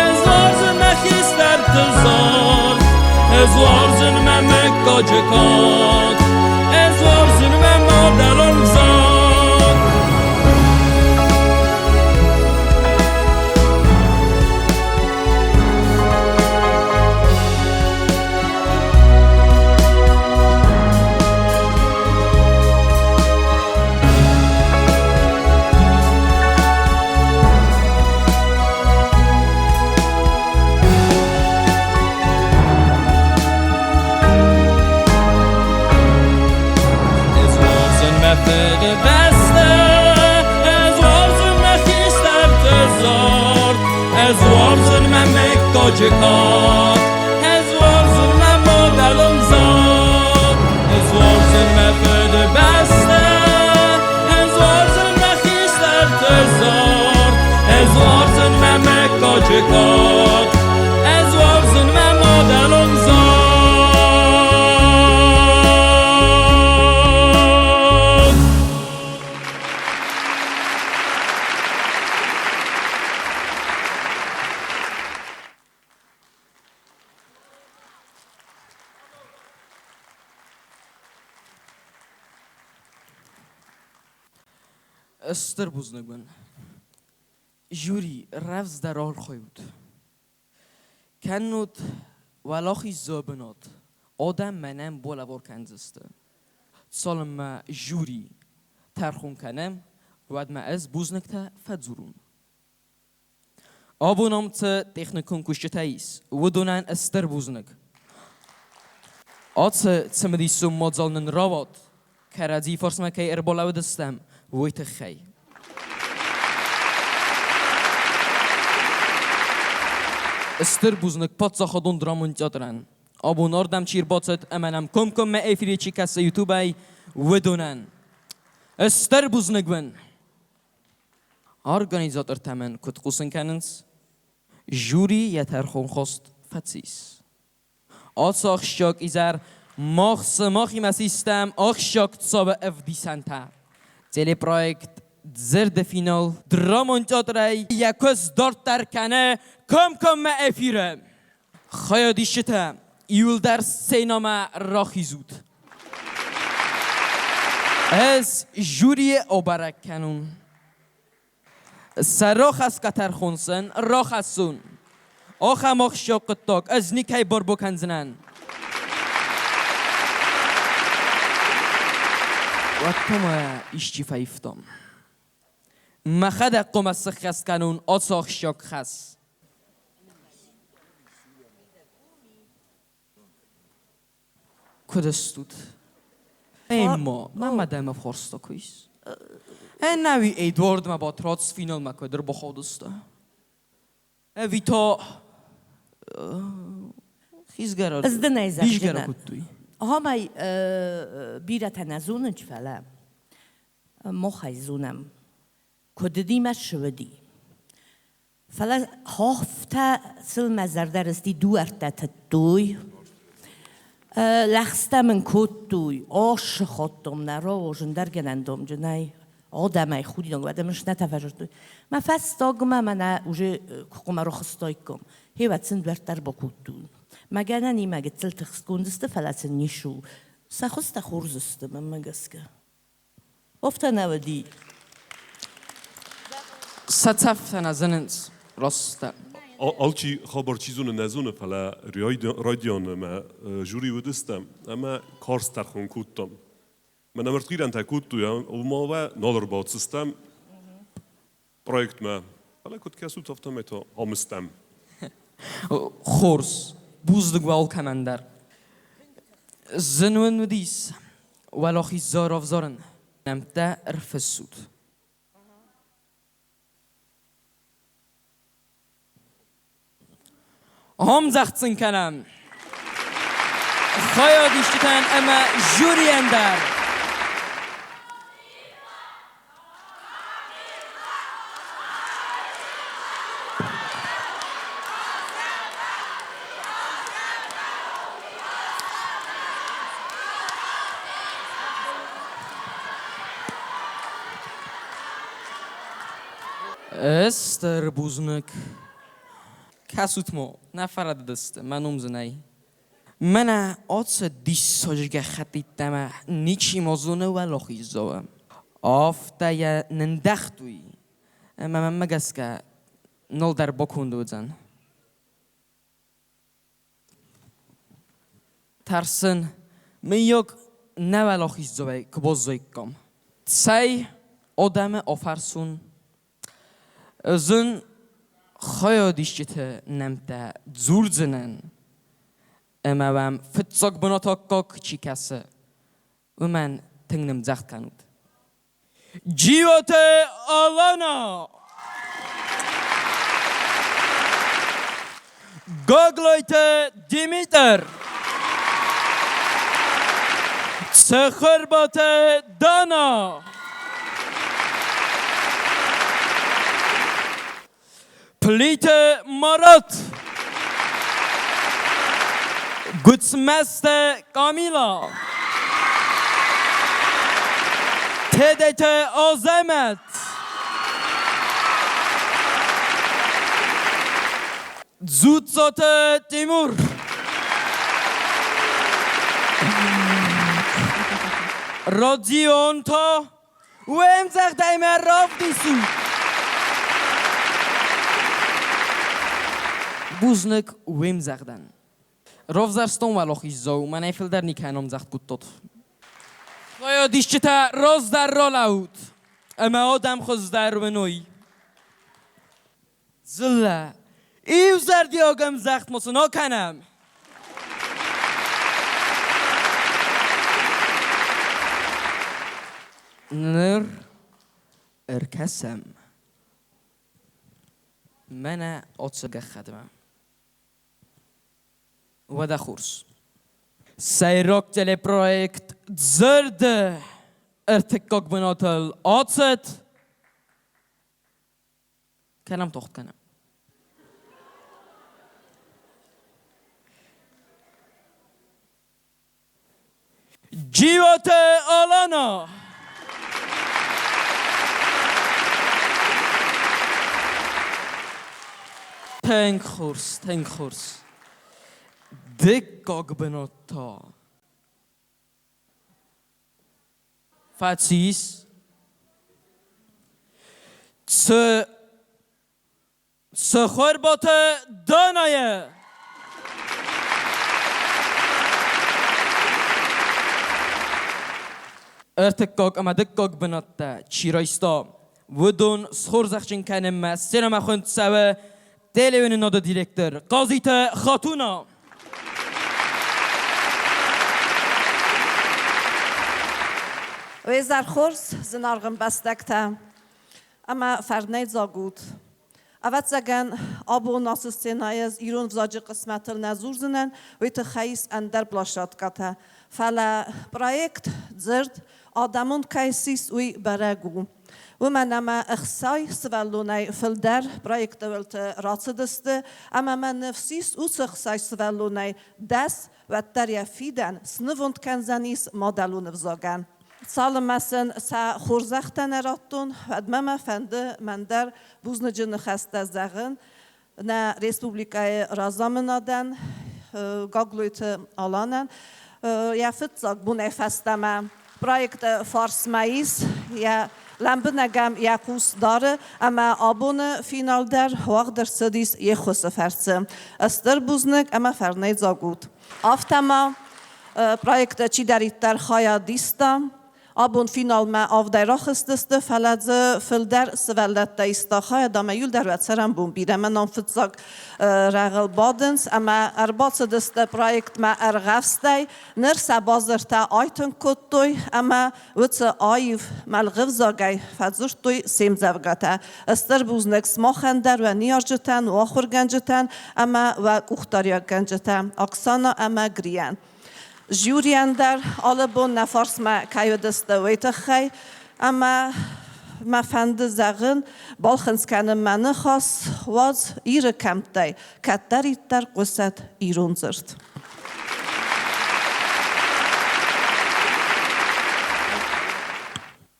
Ӕз уарзын мӕ хистӕрты зард, Ӕз уарзын мӕ мыггаджы кад, Ӕз уарзын мӕ мадӕлон взаг. Ez уарзын мӕ фыдыбӕстӕ, Ez уарзын мӕ хистӕрты зард, Ez уарзын мӕ мыггаджы кад, Ez уарзын мӕ мадӕлон взаг. Ez уарзын мӕ фыдыбӕстӕ, Ez уарзын мӕ хистӕрты зард, Ez уарзын мӕ мыггаджы кад, Ez уарзын мӕ мадӕлон взаг. Стыр бузныг уын. Жюри, рӕвдздӕр архайут. Кӕннод уӕлахиздзауы бынат адӕм мӕнӕн балӕвар кӕндзысты. Цалынмӕ жюри тӕрхон кӕнӕм, уӕдмӕ ӕз бузныгтӕ фӕдзурон. Абон ам цы техникон кусджытӕ ис, уыдонӕн стыр бузныг. Ацы цымыдисон мадзал нын рауад, кӕрӕдзи фарсмӕ кӕй ӕрбалӕууыдыстӕм, уый тыххӕй. Стыр бузныг паддзахадон драмон театрӕн. Абон ардӕм чи ӕрбацыд ӕмӕ нӕм комкоммӕ эфиры чи кӕсы Ютубӕй, уыдонӕн. Стыр бузныг уын! Организатортӕ мын куыд хъусын кӕнынц, жюри йӕ тӕрхонхост фӕцис. Ацы ахсджиаг изӕр мах сымахимӕ систӕм ахсджиаг цауы ӕвдисӕнтӕ. Телепроект «Дзырды финал» драмон театрӕй йӕ куыст дарддӕр кӕны комкоммӕ эфиры. Хайадисджытӕ, иуылдӕр сценӕмӕ рахизут. Ӕз жюрийы обӕрӕг кӕнун. Сӕ рахӕсгӕ тӕрхон сын рахӕссун. Ахӕм ахсджиаг хъуыддаг ӕз никӕй бар бакӕндзынӕн. Уӕд та мӕ исчи фӕивтам. Мӕхӕдӕг хъуамӕ сыххӕст кӕнон ацы ахсджиаг хӕс. Куыд стут? Эмма, мӕ дӕм ӕфхӕрста куис. Ӕнӕуи Эдуардмӕ Батрадз финалмӕ куыд ӕрбахаудысты? Ӕви та хизгӕ Ӕз дын ӕй бизгӕ зӕгъдзынӕн. ракодтой? Ахӕмӕй бирӕтӕ нӕ зонынц, фӕлӕ махӕй зонӕм, куыд уыди мӕ цы уыди. Фӕлӕ афтӕ сыл мӕ зӕрдӕ рысти, дуӕрттӕ тыдтой, лӕгъстӕ мын кодтой, асыхадтон нӕ разындӕргӕнӕн домджынӕй, адӕмӕй худинаг, уӕдӕ мын снӕтӕ фӕзырдтой. Мӕ фӕстагмӕ мӕнӕ уже куы хъуамӕ рахызтаиккам, гъеуӕд сын дуӕрттӕ ӕрбакодтой. Мӕ гӕнӕнимӕ гыццыл тыхстгонд сты, фӕлӕ сын ницы у. Сӕ хуызтӕ хорз сты, мӕнмӕ гӕсгӕ. Афтӕ нӕ уыди. Сӕ цӕфтӕ нӕ зынынц, растдӕр. Алчи хабар чи зоны, нӕ зоны, фӕлӕ райдианы мӕ жюри уыдыстӕм ӕмӕ карз тӕрхон кодтам. Мӕнӕ ӕртхъирӕнтӕ кодтой, ома уӕ нал ӕрбацыдыстӕм проектмӕ. Фӕлӕ куыд кӕсут, афтӕмӕй та ам стӕм. Хорз, бузныг уӕ алкӕмӕн дӕр. Зын уын уыдис уӕлахиздзау равзарын. Нӕмттӕ ӕрфыссут. Ӕмдзӕгъд сын кӕнӕм хайадисджытӕн ӕмӕ жюрийӕн дӕр. Стыр бузныг. Кӕсут-ма, нӕ фӕрӕдыдысты, мӕ ном дзы нӕй. Мӕнӕ ацы диссаджы гӕххӕттытӕмӕ ничи ма зоны уӕлахиздзауы. Афтӕ йӕ нындӕгътой, ӕмӕ мӕнмӕ гӕсгӕ нал дӕр баконд уыдзӕн. Тӕрсын, мыййаг, нӕ уӕлахиздзауӕй куы баззаиккам. Цӕй, адӕмы афӕрсон. Зын хайадисджыты нӕмттӕ дзурдзынӕн, ӕмӕ уӕм фыццаг бынат аккаг чи кӕсы, уымӕн тынг нымдзӕгъд кӕнут. Джиоты Алана! Гаглойты Димитр! Цӕхӕрбаты Дана! Плиты Марат! Гуыцмӕзты Камила! Тедеты Азӕмӕт! Дзуццаты Тимур! Родион та уе мдзӕгъдӕй мӕ равдисут! Бузныг уе мдзӕгъдӕн. Равзӕрстон уӕлахиздзау, мӕнӕй фылдӕр никӕй ӕмдзӕгъд кодтат. Хайадисджытӕ раздӕр ралӕуут, ӕмӕ адӕм хуыздӕр уыной. Дзыллӕ, иузӕрдиаг ӕмдзӕгъд ма сын акӕнӕм! Ныр ӕркӕсӕм мӕнӕ ацы гӕххӕтмӕ. Уӕдӕ хорз. Сӕйраг телепроект «Дзырд-ы» ӕртыккаг бынатыл ацыд. Кӕнӕм тохт кӕнӕм. Джиоты Алана! Тынг хорз, тынг хорз. Дыккаг бынат та фӕцис. Цы Цыхуырботы Данайы! Ӕртыккаг ӕмӕ дыккаг бынӕттӕ чи райста, уыдон схорзӕхджын кӕнынмӕ сценӕмӕ хуынд цӕуы телеуынынады директор Хъазиты Хатуна. Уе зӕр хорз, зынаргъ ӕмбӕстӕгтӕ, ӕмӕ фӕрнӕйдзаг ут! Ӕвӕццӕгӕн, абон ацы сценӕйы ӕз ирон взаджы хъысмӕтыл нӕ дзурдзынӕн, уый тыххӕй ис ӕндӕр площадкӕтӕ. Фӕлӕ проект дзырд адӕмон кӕй ссис, уый бӕрӕг у. Уымӕн ӕмӕ 60 сывӕллонӕй фылдӕр проекты уылты рацыдысты, ӕмӕ мӕ ныфс ис, уыцы 60 сывӕллонӕй 10 уӕддӕр йӕ фидӕн снывонд кӕндзӕнис мадӕлон ӕвзагӕн. Цалынмӕ сын сӕ хорзӕхтӕ нӕ радтон, уӕдмӕ мӕ фӕнды мӕн дӕр бузныджы ныхӕстӕ зӕгъын нӕ республикӕйы разамынадӕн, Гаглойты Аланӕн. Йӕ фыццаг бонӕй фӕстӕмӕ проекты фарсмӕ ис, йӕ лӕмбынӕгӕм йӕ хъус дары ӕмӕ абоны финал дӕр уагъд ӕрцыдис йе ххуысы фӕрцы. Стыр бузныг ӕмӕ фӕрнӕйдзаг ут. Афтӕ ма проекты чидӕриддӕр хайад иста, Абон финалмӕ авдӕй рахызтысты, фӕлӕ дзы фылдӕр сывӕллӕттӕ иста хайад ӕмӕ иуылдӕр уӕ цӕрӕнбон бирӕ. Мӕнӕн фыццаг рӕгъыл бадынц ӕмӕ ӕрбацыдысты проектмӕ ӕргъӕвстӕй. Ныр сӕ базыртӕ айтынг кодтой ӕмӕ уыцы аив мӕлгъӕвзагӕй фӕдзырдтой се мдзӕвгӕтӕ. Стыр бузныг сымахӕн дӕр, уӕ ныййарджытӕн, уӕ ахуыргӕнджытӕн ӕмӕ уӕ къухдариуӕггӕнджытӕ Оксана ӕмӕ Грийӕн. Жюрийӕн дӕр алы бон нӕ фарсмӕ кӕй уыдысты, уый тыххӕй. Ӕмӕ мӕ фӕнды зӕгъын, балхынцъ кӕнын мӕ ныхас, уадз Иры кӕмттӕй кӕддӕриддӕр хъуысӕд ирон дзырд.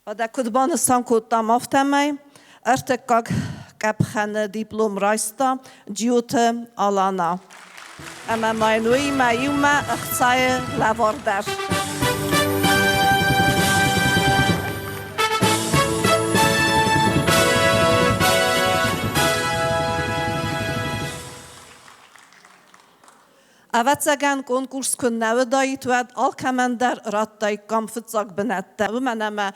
Уӕдӕ куыд банысан кодтам, афтӕмӕй ӕртыккаг къӕпхӕны диплом райста Джиоты Алана. Ӕмӕ ма йын уыимӕ иумӕ ӕхцайы лӕвар дӕр. Ӕвӕццӕгӕн, конкурс куы нӕ уыдаид, уӕд алкӕмӕн дӕр радтаиккам фыццаг бынӕттӕ, уымӕн ӕмӕ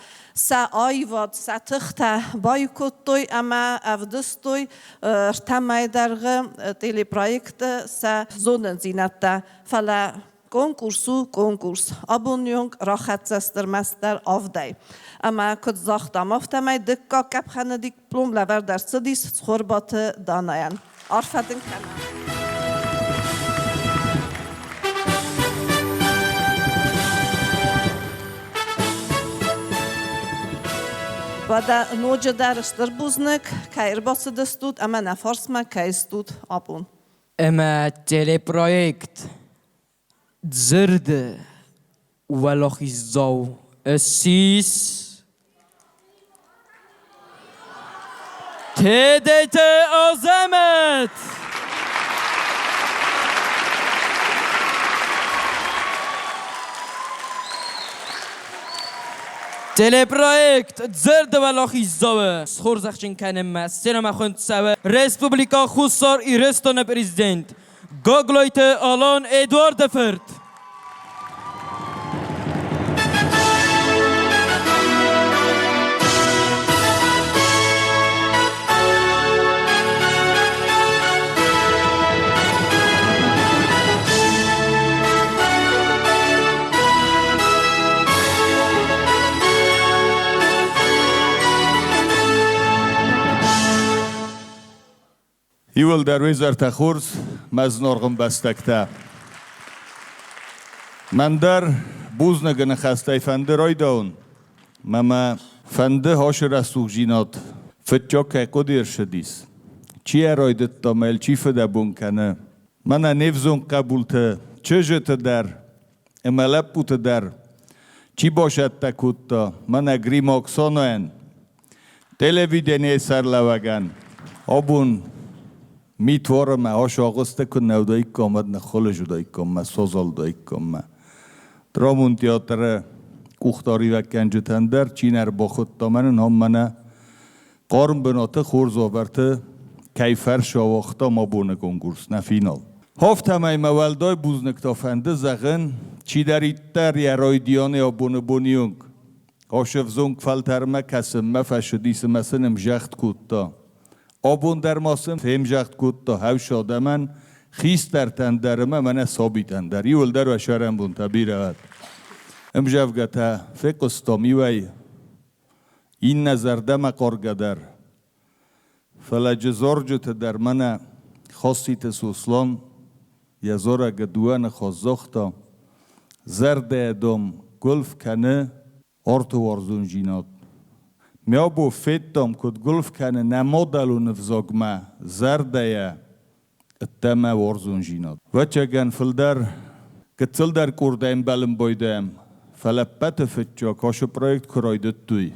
сӕ аивад, сӕ тыхтӕ баиу кодтой ӕмӕ ӕвдыстой ӕртӕ мӕйы дӕргъы телепроекты сӕ зонындзинӕдтӕ. Фӕлӕ конкурс у конкурс. Абоны онг рахӕццӕ стырмӕстдӕр авдӕй. Ӕмӕ куыд загътам, афтӕмӕй дыккаг къӕпхӕны диплом лӕвӕрд ӕрцыдис Цхуырбаты Данайӕн. Арфӕ дын кӕнӕм. Уӕдӕ ноджыдӕр стыр бузныг, кӕй ӕрбацыдыстут ӕмӕ нӕ фарсмӕ кӕй стут абон. Ӕмӕ телепроект Дзырды уӕлахиздзау ссис Тедеты Азӕмӕт! Телепроект Дзырды уӕлахиздзауы схорзӕхджын кӕнынмӕ сценӕмӕ хуынд цӕуы Республикӕ Хуссар Ирыстоны президент Гаглойты Алан Эдуарды фырт. Иуылдӕр уе зӕртӕ хорз, мӕ зынаргъ ӕмбӕстӕгтӕ. Мӕн дӕр бузныгы ныхӕстӕй фӕнды райдауын, мӕ мӕ фӕнды ашы рӕсугъдзинад фыццаг кӕй хъуыды ӕрцыдис. Чи ӕрайдыдта мӕ йыл чи фыдӕбон кӕны, мӕнӕ не взонг хъӕбулты, чызджыты дӕр ӕмӕ лӕппуты дӕр чи басӕттӕ кодта, мӕнӕ Грима Оксанайӕн, Телевиденийы сӕрлӕууӕгӕн абон мит уары мӕ ас агъуысты куы нӕ уыдаиккам, уӕд ныххуылыз уыдаиккам мӕ созалдаиккам мӕ. Драмон театры къухдариуӕггӕнджытӕн дӕр чи нӕ ӕрбахуыдта мӕнӕн, ам мӕнӕ хъарм бынаты хорз уавӕрты кӕй фӕрсы ауагътам абоны конкурс, нӕ финал. Афтӕмӕй мӕ уӕлдай бузныг та фӕнды зӕгъын, чидӕриддӕр йӕ райдианы абоны боны онг Ӕсӕвзонг фӕлтӕрмӕ кӕсынмӕ фӕцыдис ӕмӕ сын ӕмзӕгъд кодта. Абон дӕр ма сын фемзӕгъд кодта хӕс адӕмӕн, хистӕртӕн дӕр ӕмӕ мӕнӕ сабитӕн дӕр. Иуылдӕр уӕ сӕрӕнбонтӕ бирӕ уӕд. Ӕмзӕвгӕтӕ фехъуыстам иуӕй иннӕ зӕрдӕмӕ хъаргӕ дӕр. Фӕлӕ джызорджыты дӕр мӕнӕ Хоситы Сослан йӕ зарӕгы дыууӕ ныхас загъта: Зӕрдӕйы дом гуылф кӕны арты уарзондзинад. Ме абон федтам, куыд гуылф кӕны нӕ мадӕлон ӕвзагмӕ зӕрдӕйӕ ӕддӕмӕ уарзондзинад. Ӕвӕццӕгӕн, фылдӕр гыццылдӕр къордӕй ӕмбӕлын байдайӕм, фӕлӕ ӕппӕты фыццаг ацы проект куы райдыдтой,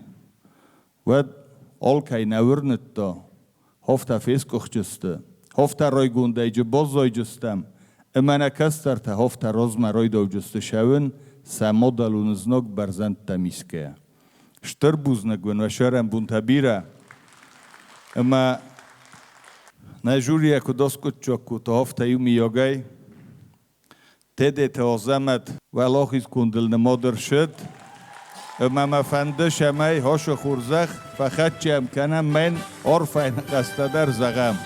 уӕд алкӕй нӕ уырныдта, афтӕ фескъуыхджысты, афтӕ райгондӕй баззайджыстӕм, ӕмӕ нӕ кӕстӕртӕ афтӕ размӕ райдауджысты цӕуын сӕ мадӕлон знаг бӕрзӕндтӕм исгӕйӕ. Стыр бузныг уын уӕ сӕрӕнбонтӕ бирӕ. Ӕмӕ нӕ жюрийӕ куыд аскъуыддзаг кодта, афтӕ иумийагӕй Тедеты Азӕмӕт уӕлахизгондыл нымад ӕрцыд. Ӕмӕ мӕ фӕнды, цӕмӕй ацы хорзӕх фӕхӕццӕ кӕнӕм мӕн арфӕйы ныхӕстӕ дӕр зӕгъӕм.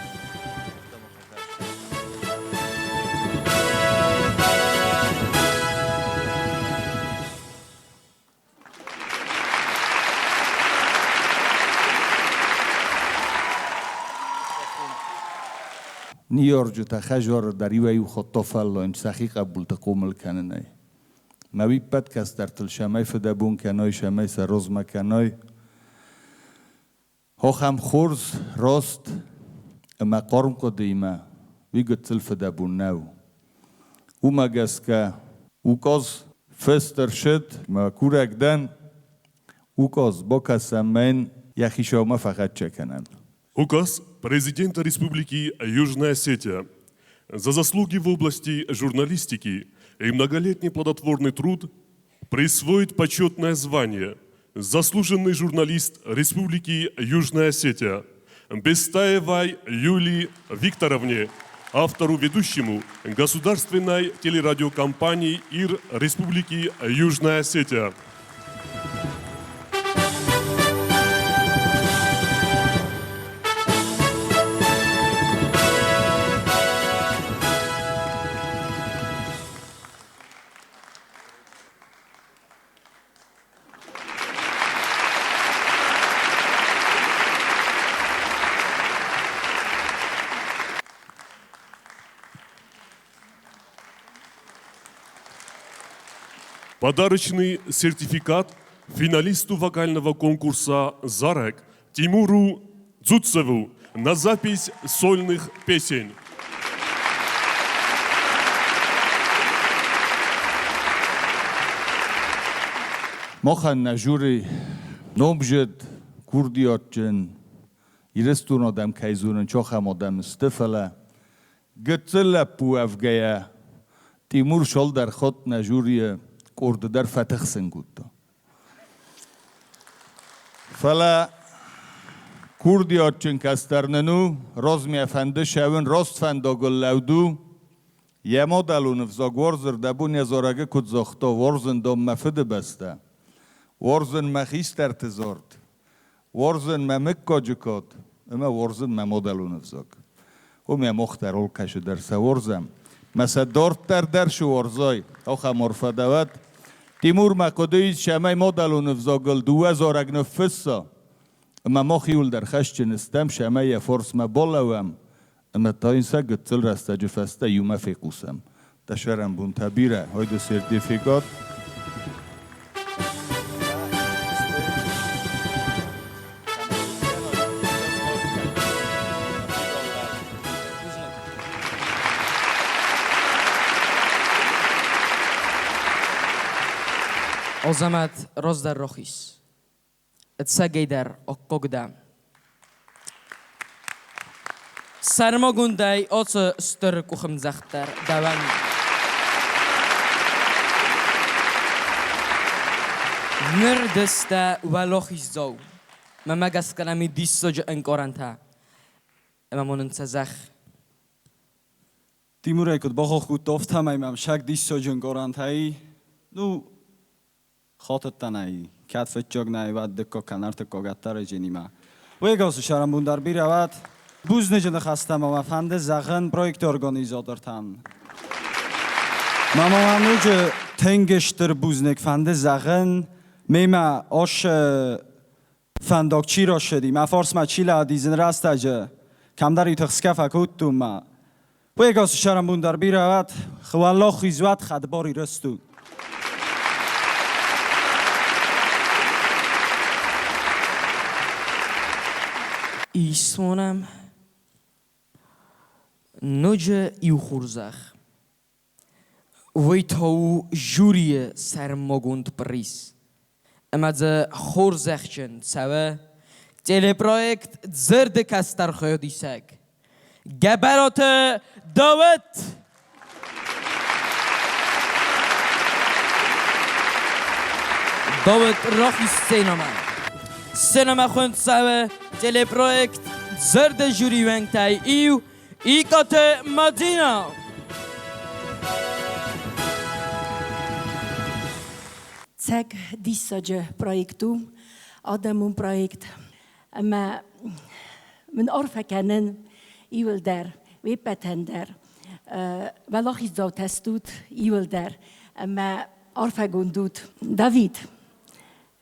Ныййарджытӕ хӕдзары дӕр иуӕй-иу хатт афӕллайынц сӕхи хъӕбулты хъомыл кӕнынӕй. Мӕ уый ӕппӕт кӕстӕртыл цӕмӕй фыдӕбон кӕной, цӕмӕй сӕ размӕ кӕной, ахӕм хорз, раст ӕмӕ хъарм хъуыдыимӕ уый гыццыл фыдӕбон нӕу. Уымӕ гӕсгӕ указ фыст ӕрцыд, мӕ курӕг дӕн, указ бакӕсӕм мӕн йӕхи сӕумӕ фӕхӕццӕ кӕнӕм. Указ президента Республики Южная Осетия за заслуги в области журналистики и многолетний плодотворный труд присвоить почетное звание «Заслуженный журналист Республики Южная Осетия» Бестаевой Юлии Викторовне, автору-ведущему государственной телерадиокомпании ИР Республики Южная Осетия. Подарочный сертификат финалисту вокального конкурса «Зарек» Тимуру Дзуцеву на запись сольных песен. Махӕн нӕ жюри номзыд, курдиатджын, Ирыстон адӕм кӕй зонынц, ахӕм адӕм сты, фӕлӕ гыццыл лӕппу уӕвгӕйӕ Тимур цалдӕр хатт нӕ жюрийы къорды дӕр фӕтыхсын кодта. Фӕлӕ курдиатджын кӕстӕр нын у, размӕ фӕнды цӕуын раст фӕндагыл лӕуд у. Йӕ мадӕлон ӕвзаг уарзы рдӕбон йӕ зарӕгы куыд загъта, уарзын, дам, мӕ фыдыбӕстӕ, уарзын мӕ хистӕрты зард, уарзын мӕ мыггаджы кад ӕмӕ уарзын мӕ мадӕлон ӕвзаг. Уым йӕ мах дӕр алкӕцы дӕр сӕ уарзӕм. Мӕ сӕ дарддӕр дӕр цы уарзай, ахӕм арфӕ дӕ уӕд. Тимур мӕ хъуыды ис, цӕмӕй мадӕлон ӕвзагыл дыууӕ зарӕг ныффысса. Ӕмӕ мах иуылдӕр хӕсджын стӕм, цӕмӕй йӕ фарсмӕ балӕууӕм ӕмӕ та йын сӕ гыццыл рӕстӕджы фӕстӕ иумӕ фехъусӕм. Дӕ сӕрӕнбонтӕ бирӕ, хойды сертификат. Азӕмӕт раздӕр рахиз. Ӕцӕгӕйдӕр аккаг дӕ. Сӕрмагондӕй ацы стыр къухӕмдзӕгъд дӕр дӕуӕн. Ныр ды сдӕ уӕлахиздзау. Мӕнмӕ гӕсгӕ нӕм и диссаджы ӕнкъарӕнтӕ ӕмӕ ма нын сӕ зӕхх. Тимурӕй куыд бахахх кодта, афтӕмӕй мӕм саг диссаджы ӕнкъарӕнтӕ и. Ну, Хатыдтӕн ӕй, кӕд фыццаг нӕй, уӕд дыккаг кӕнӕ ӕртыккаг ӕддӕрӕдженимӕ. Уегасы сӕрӕнбон дӕр бирӕ уӕд. Бузныджы ныхӕстӕ ма мӕ фӕнды зӕгъын проекты организатортӕн. Мӕ ма ноджы тынг стыр бузныг фӕнды зӕгъын, мемӕ асы фӕндаг чи рацыди, мӕ фарсмӕ чи лӕууыди зын рӕстӕджы, кӕмдӕр-иу тыхсгӕ фӕкодтон мӕ. Уегасы сӕрӕнбон дӕр бирӕ уӕд, уӕллахиз уӕд хӕдбар Ирыстон. Исмонӕм ноджы иу хорзӕх. Уый та у жюрийы сӕрмагонд приз. Ӕмӕ дзы хорзӕхджын цӕуы телепроект «Дзырды кӕстӕр хайадисӕг» Гӕбӕраты Дауыт! Дауыт рахиз сценӕмӕ. Сценӕмӕ хуынд цӕуы телепроект «Дзырды жюри уӕнгтӕй иу Икъаты Мадинӕ. Цӕг диссаджы проект у, адӕмон проект. Ӕмӕ мын арфӕ кӕнын иуылдӕр, уе ппӕтӕн дӕр. Уӕлахиздзаутӕ стут иуылдӕр ӕмӕ арфӕгонд ут. Давид,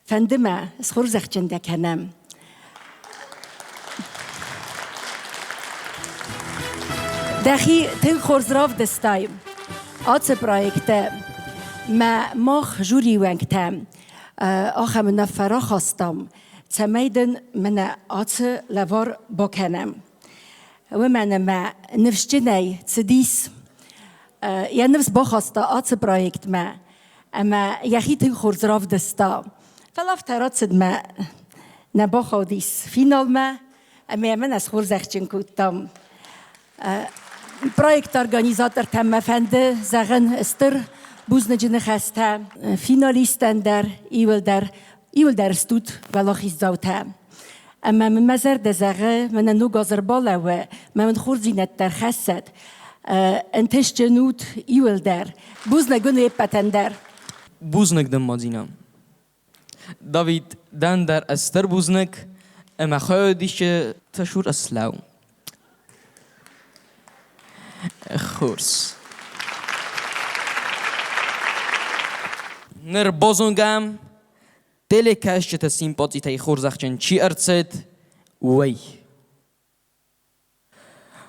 фӕнды мӕ схорзӕхджын дӕ кӕнӕм. Дӕхи тынг хорз равдыстай ацы проекты мӕ мах жюри уӕнгтӕ ахӕм уынаффӕ рахастам, цӕмӕй дын мӕнӕ ацы лӕвар бакӕнӕм. Уымӕн ӕмӕ ныфсджынӕй цыдис, йӕ ныфс бахаста ацы проектмӕ ӕмӕ йӕхи тынг хорз равдыста. Фӕлӕ афтӕ рацыд мӕ нӕ бахаудис финалмӕ ӕмӕ мӕн ӕз хорзӕхджын кодтам. Проекты организатортӕм мӕ фӕнды зӕгъын стыр бузныджы ныхӕстӕ финалисттӕн дӕр, иуылдӕр, иуылдӕр стут уӕлахиздзаутӕ. Ӕмӕ мын мӕ зӕрдӕ зӕгъы, мӕнӕ ног аз ӕрбалӕууы, мӕ мын хорздзинӕдтӕ ӕрхӕссӕд. Ӕнтыстджын ут иуылдӕр. Бузныг уын уе ппӕтӕн дӕр. Бузныг дын, Мадинӕ. Давид, дӕн дӕр стыр бузныг, ӕмӕ хайадисджы тӕсур слӕу. Хорз. Ныр базонгӕм, телекӕсджыты симпатитӕй хорзӕхджын чи ӕрцыд, уый.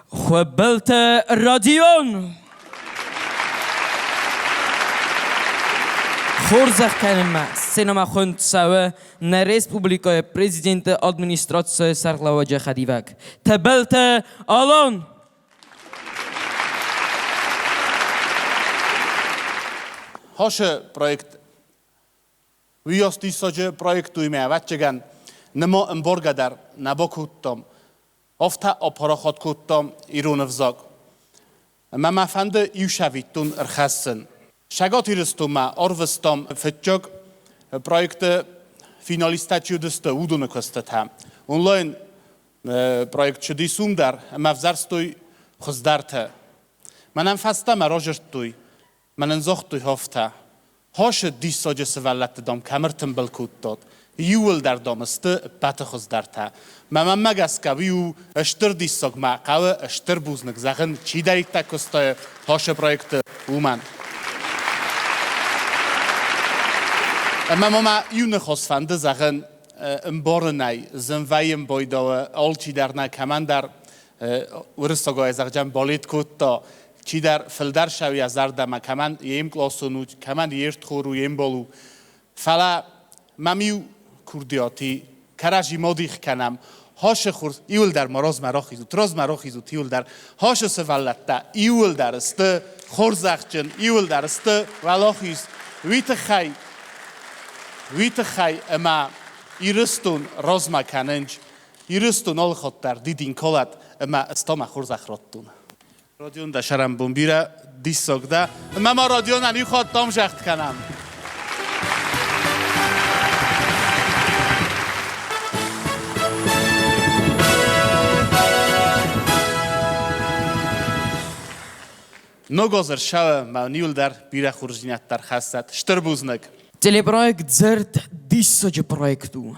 Хуыбылты Родион! Хорзӕх кӕнынмӕ сценӕмӕ хуынд цӕуы нӕ республикӕйы президенты администрацийы сӕргълӕууӕджы хӕдивӕг Тыбылты Алан. Хосы проект Уыйас диссаджы проект у ӕмӕ, ӕвӕццӕгӕн, нымӕ ӕмбаргӕ дӕр нӕ бакодтам. Афтӕ апарахат кодтам ирон ӕвзаг. Ӕмӕ мӕ фӕнды иу сӕвиттон ӕрхӕссын. Цӕгат Ирыстонмӕ арвыстам фыццаг проекты финалисттӕ чи уыдысты, уыдоны куыстытӕ. Онлайн проект цыдис уым дӕр ӕмӕ ӕвзӕрстой хуыздӕртӕ. Мӕнӕн фӕстӕмӕ разырдтой, Мӕнӕн загътой афтӕ: Хосы диссаджы сывӕллӕтты, дам, кӕм ӕртымбыл кодтат, иууылдӕр, дам, сты ӕппӕты хуыздӕртӕ. Мӕ мӕнмӕ гӕсгӕ уый у стыр диссаг, мӕ хъӕуы стыр бузныг зӕгъын, чидӕриддӕр куыста Хосы проекты, уымӕн. Ӕмӕ ма мӕ иу ныхас фӕнды зӕгъын ӕмбарынӕй, зын вӕййы ӕмбойдауы алчидӕр нӕ кӕмӕндӕр уырыссагӕй зӕгъджан балет кодта, чидӕр фылдӕр сӕуйа зӕрдӕмӕ, кӕмӕн йе мкъласон у, кӕмӕн йе рдхор у, йе мбал у. Фӕлӕ мӕм-иу курдиати кӕрӕдзи ма дих кӕнӕм. Хосы хур иуылдӕр ма размӕ рахизут, размӕ рахизут иуылдӕр. Хосы сывӕллӕттӕ иуылдӕр сты хорзӕхджын, иуылдӕр сты уӕлахиз. Уый тыххӕй, уый тыххӕй ӕмӕ Ирыстон размӕ кӕнынч, Ирыстон алыхатт дӕр дидин калӕд ӕмӕ ӕз та мӕ хорзӕх радтон. Родион дӕ сӕрӕнбон бирӕ диссаг дӕ. Ӕмӕ ма Родионӕн иу хатт ӕмзагъд кӕнӕм. Ног аз ӕрцӕуы, мӕ уын дӕр бирӕ хорздзинӕдтӕ ӕрхӕссӕд. Стыр бузныг! Телепроект «Дзырд» диссаджы проект у.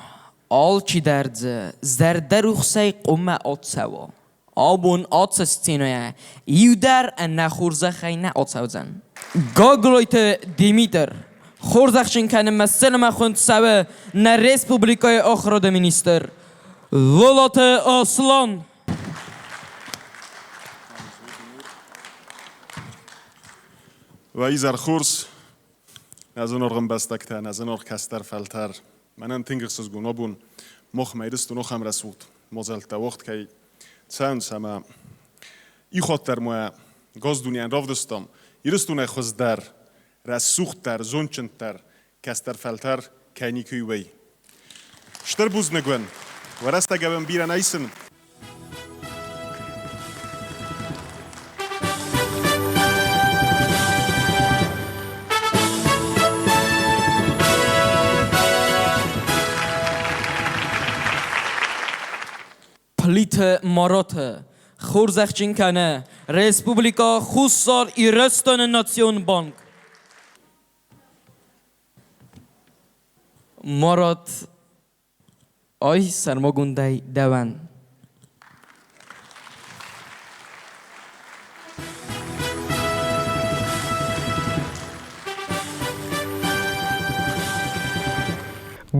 Алчидӕр дзы зӕрдӕрухсӕй хъуамӕ ацӕуа. Абон ацы сценӕйӕ иу дӕр ӕнӕ хорзӕхӕй нӕ ацӕудзӕн. Гаглойты Димитр хорзӕхджын кӕнынмӕ сценӕмӕ хуынд цӕуы нӕ республикӕйы ахуырады министр Лолоты Аслан. Уӕ изӕр хорз, нӕ зынаргъ ӕмбӕстӕгтӕ, нӕ зынаргъ кӕстӕр фӕлтӕр. Мӕнӕн тынг ӕхсызгон абон махмӕ Ирыстон ахӕм рӕсугъд. Мадзӕлттӕ уагъд кӕй цӕуынц ӕмӕ иу хатт дӕр ма Газдунейӕн равдыстам, Ирыстонӕй хуыздӕр, рӕсугъддӕр, зондджындӕр кӕстӕр фӕлтӕр кӕй никуы уый. Стыр бузныг уын! Уӕ рӕстӕг ӕвӕн бирӕ нӕ исын. Плиты Мараты хорзӕхджын кӕны Республикӕ Хуссар Ирыстоны Национ банк. Марат, ай сӕрмагондӕй дӕуӕн.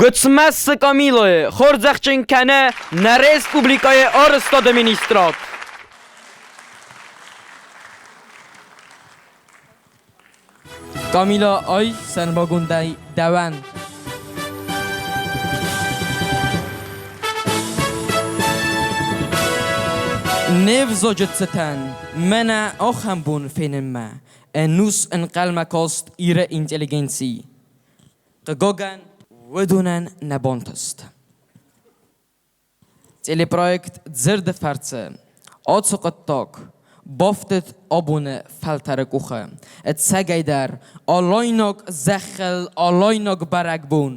Гуыцмӕзты Камилойы хорзӕхджын кӕны нӕ республикӕйы арӕзтады министрад. Камила ай сӕрмагондӕй дӕуӕн. Не взаджы цытӕн мӕнӕ ахӕм бон фенынмӕ ӕнус ӕнхъӕлмӕ каст Иры интеллигенци. Хъыгагӕн, уыдонӕн нӕ бантыст. Телепроект «Дзырды фӕрцы» ацы хъуыддаг бафтыд абоны фӕлтӕры къухы. Ӕцӕгӕйдӕр, алайнаг зӕххыл алайнаг бӕрӕгбон.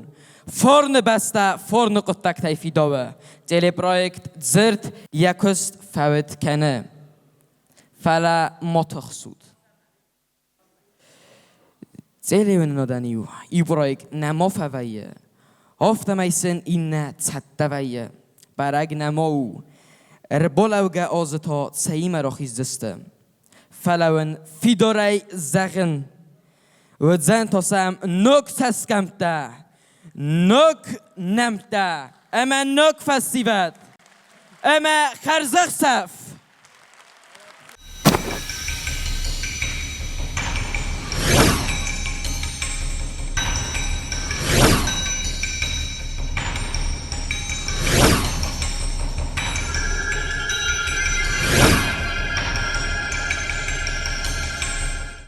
Фарны бӕстӕ фарны хъуыддӕгтӕй фидауы. Телепроект «Дзырд» йӕ куыст фӕуд кӕны. Фӕлӕ ма тыхсут. Телеуынынадӕн-иу иу проект нӕма фӕвӕййы, афтӕмӕй сын иннӕ цӕттӕ вӕййы. Бӕрӕг нӕма у, ӕрбалӕугӕ азы та цӕимӕ рахиздзысты. Фӕлӕ уын фидарӕй зӕгъын, уыдзӕн та сӕм ног цӕсгӕмттӕ, ног нӕмттӕ ӕмӕ ног фӕсивӕд. Ӕмӕ хӕрзӕхсӕв!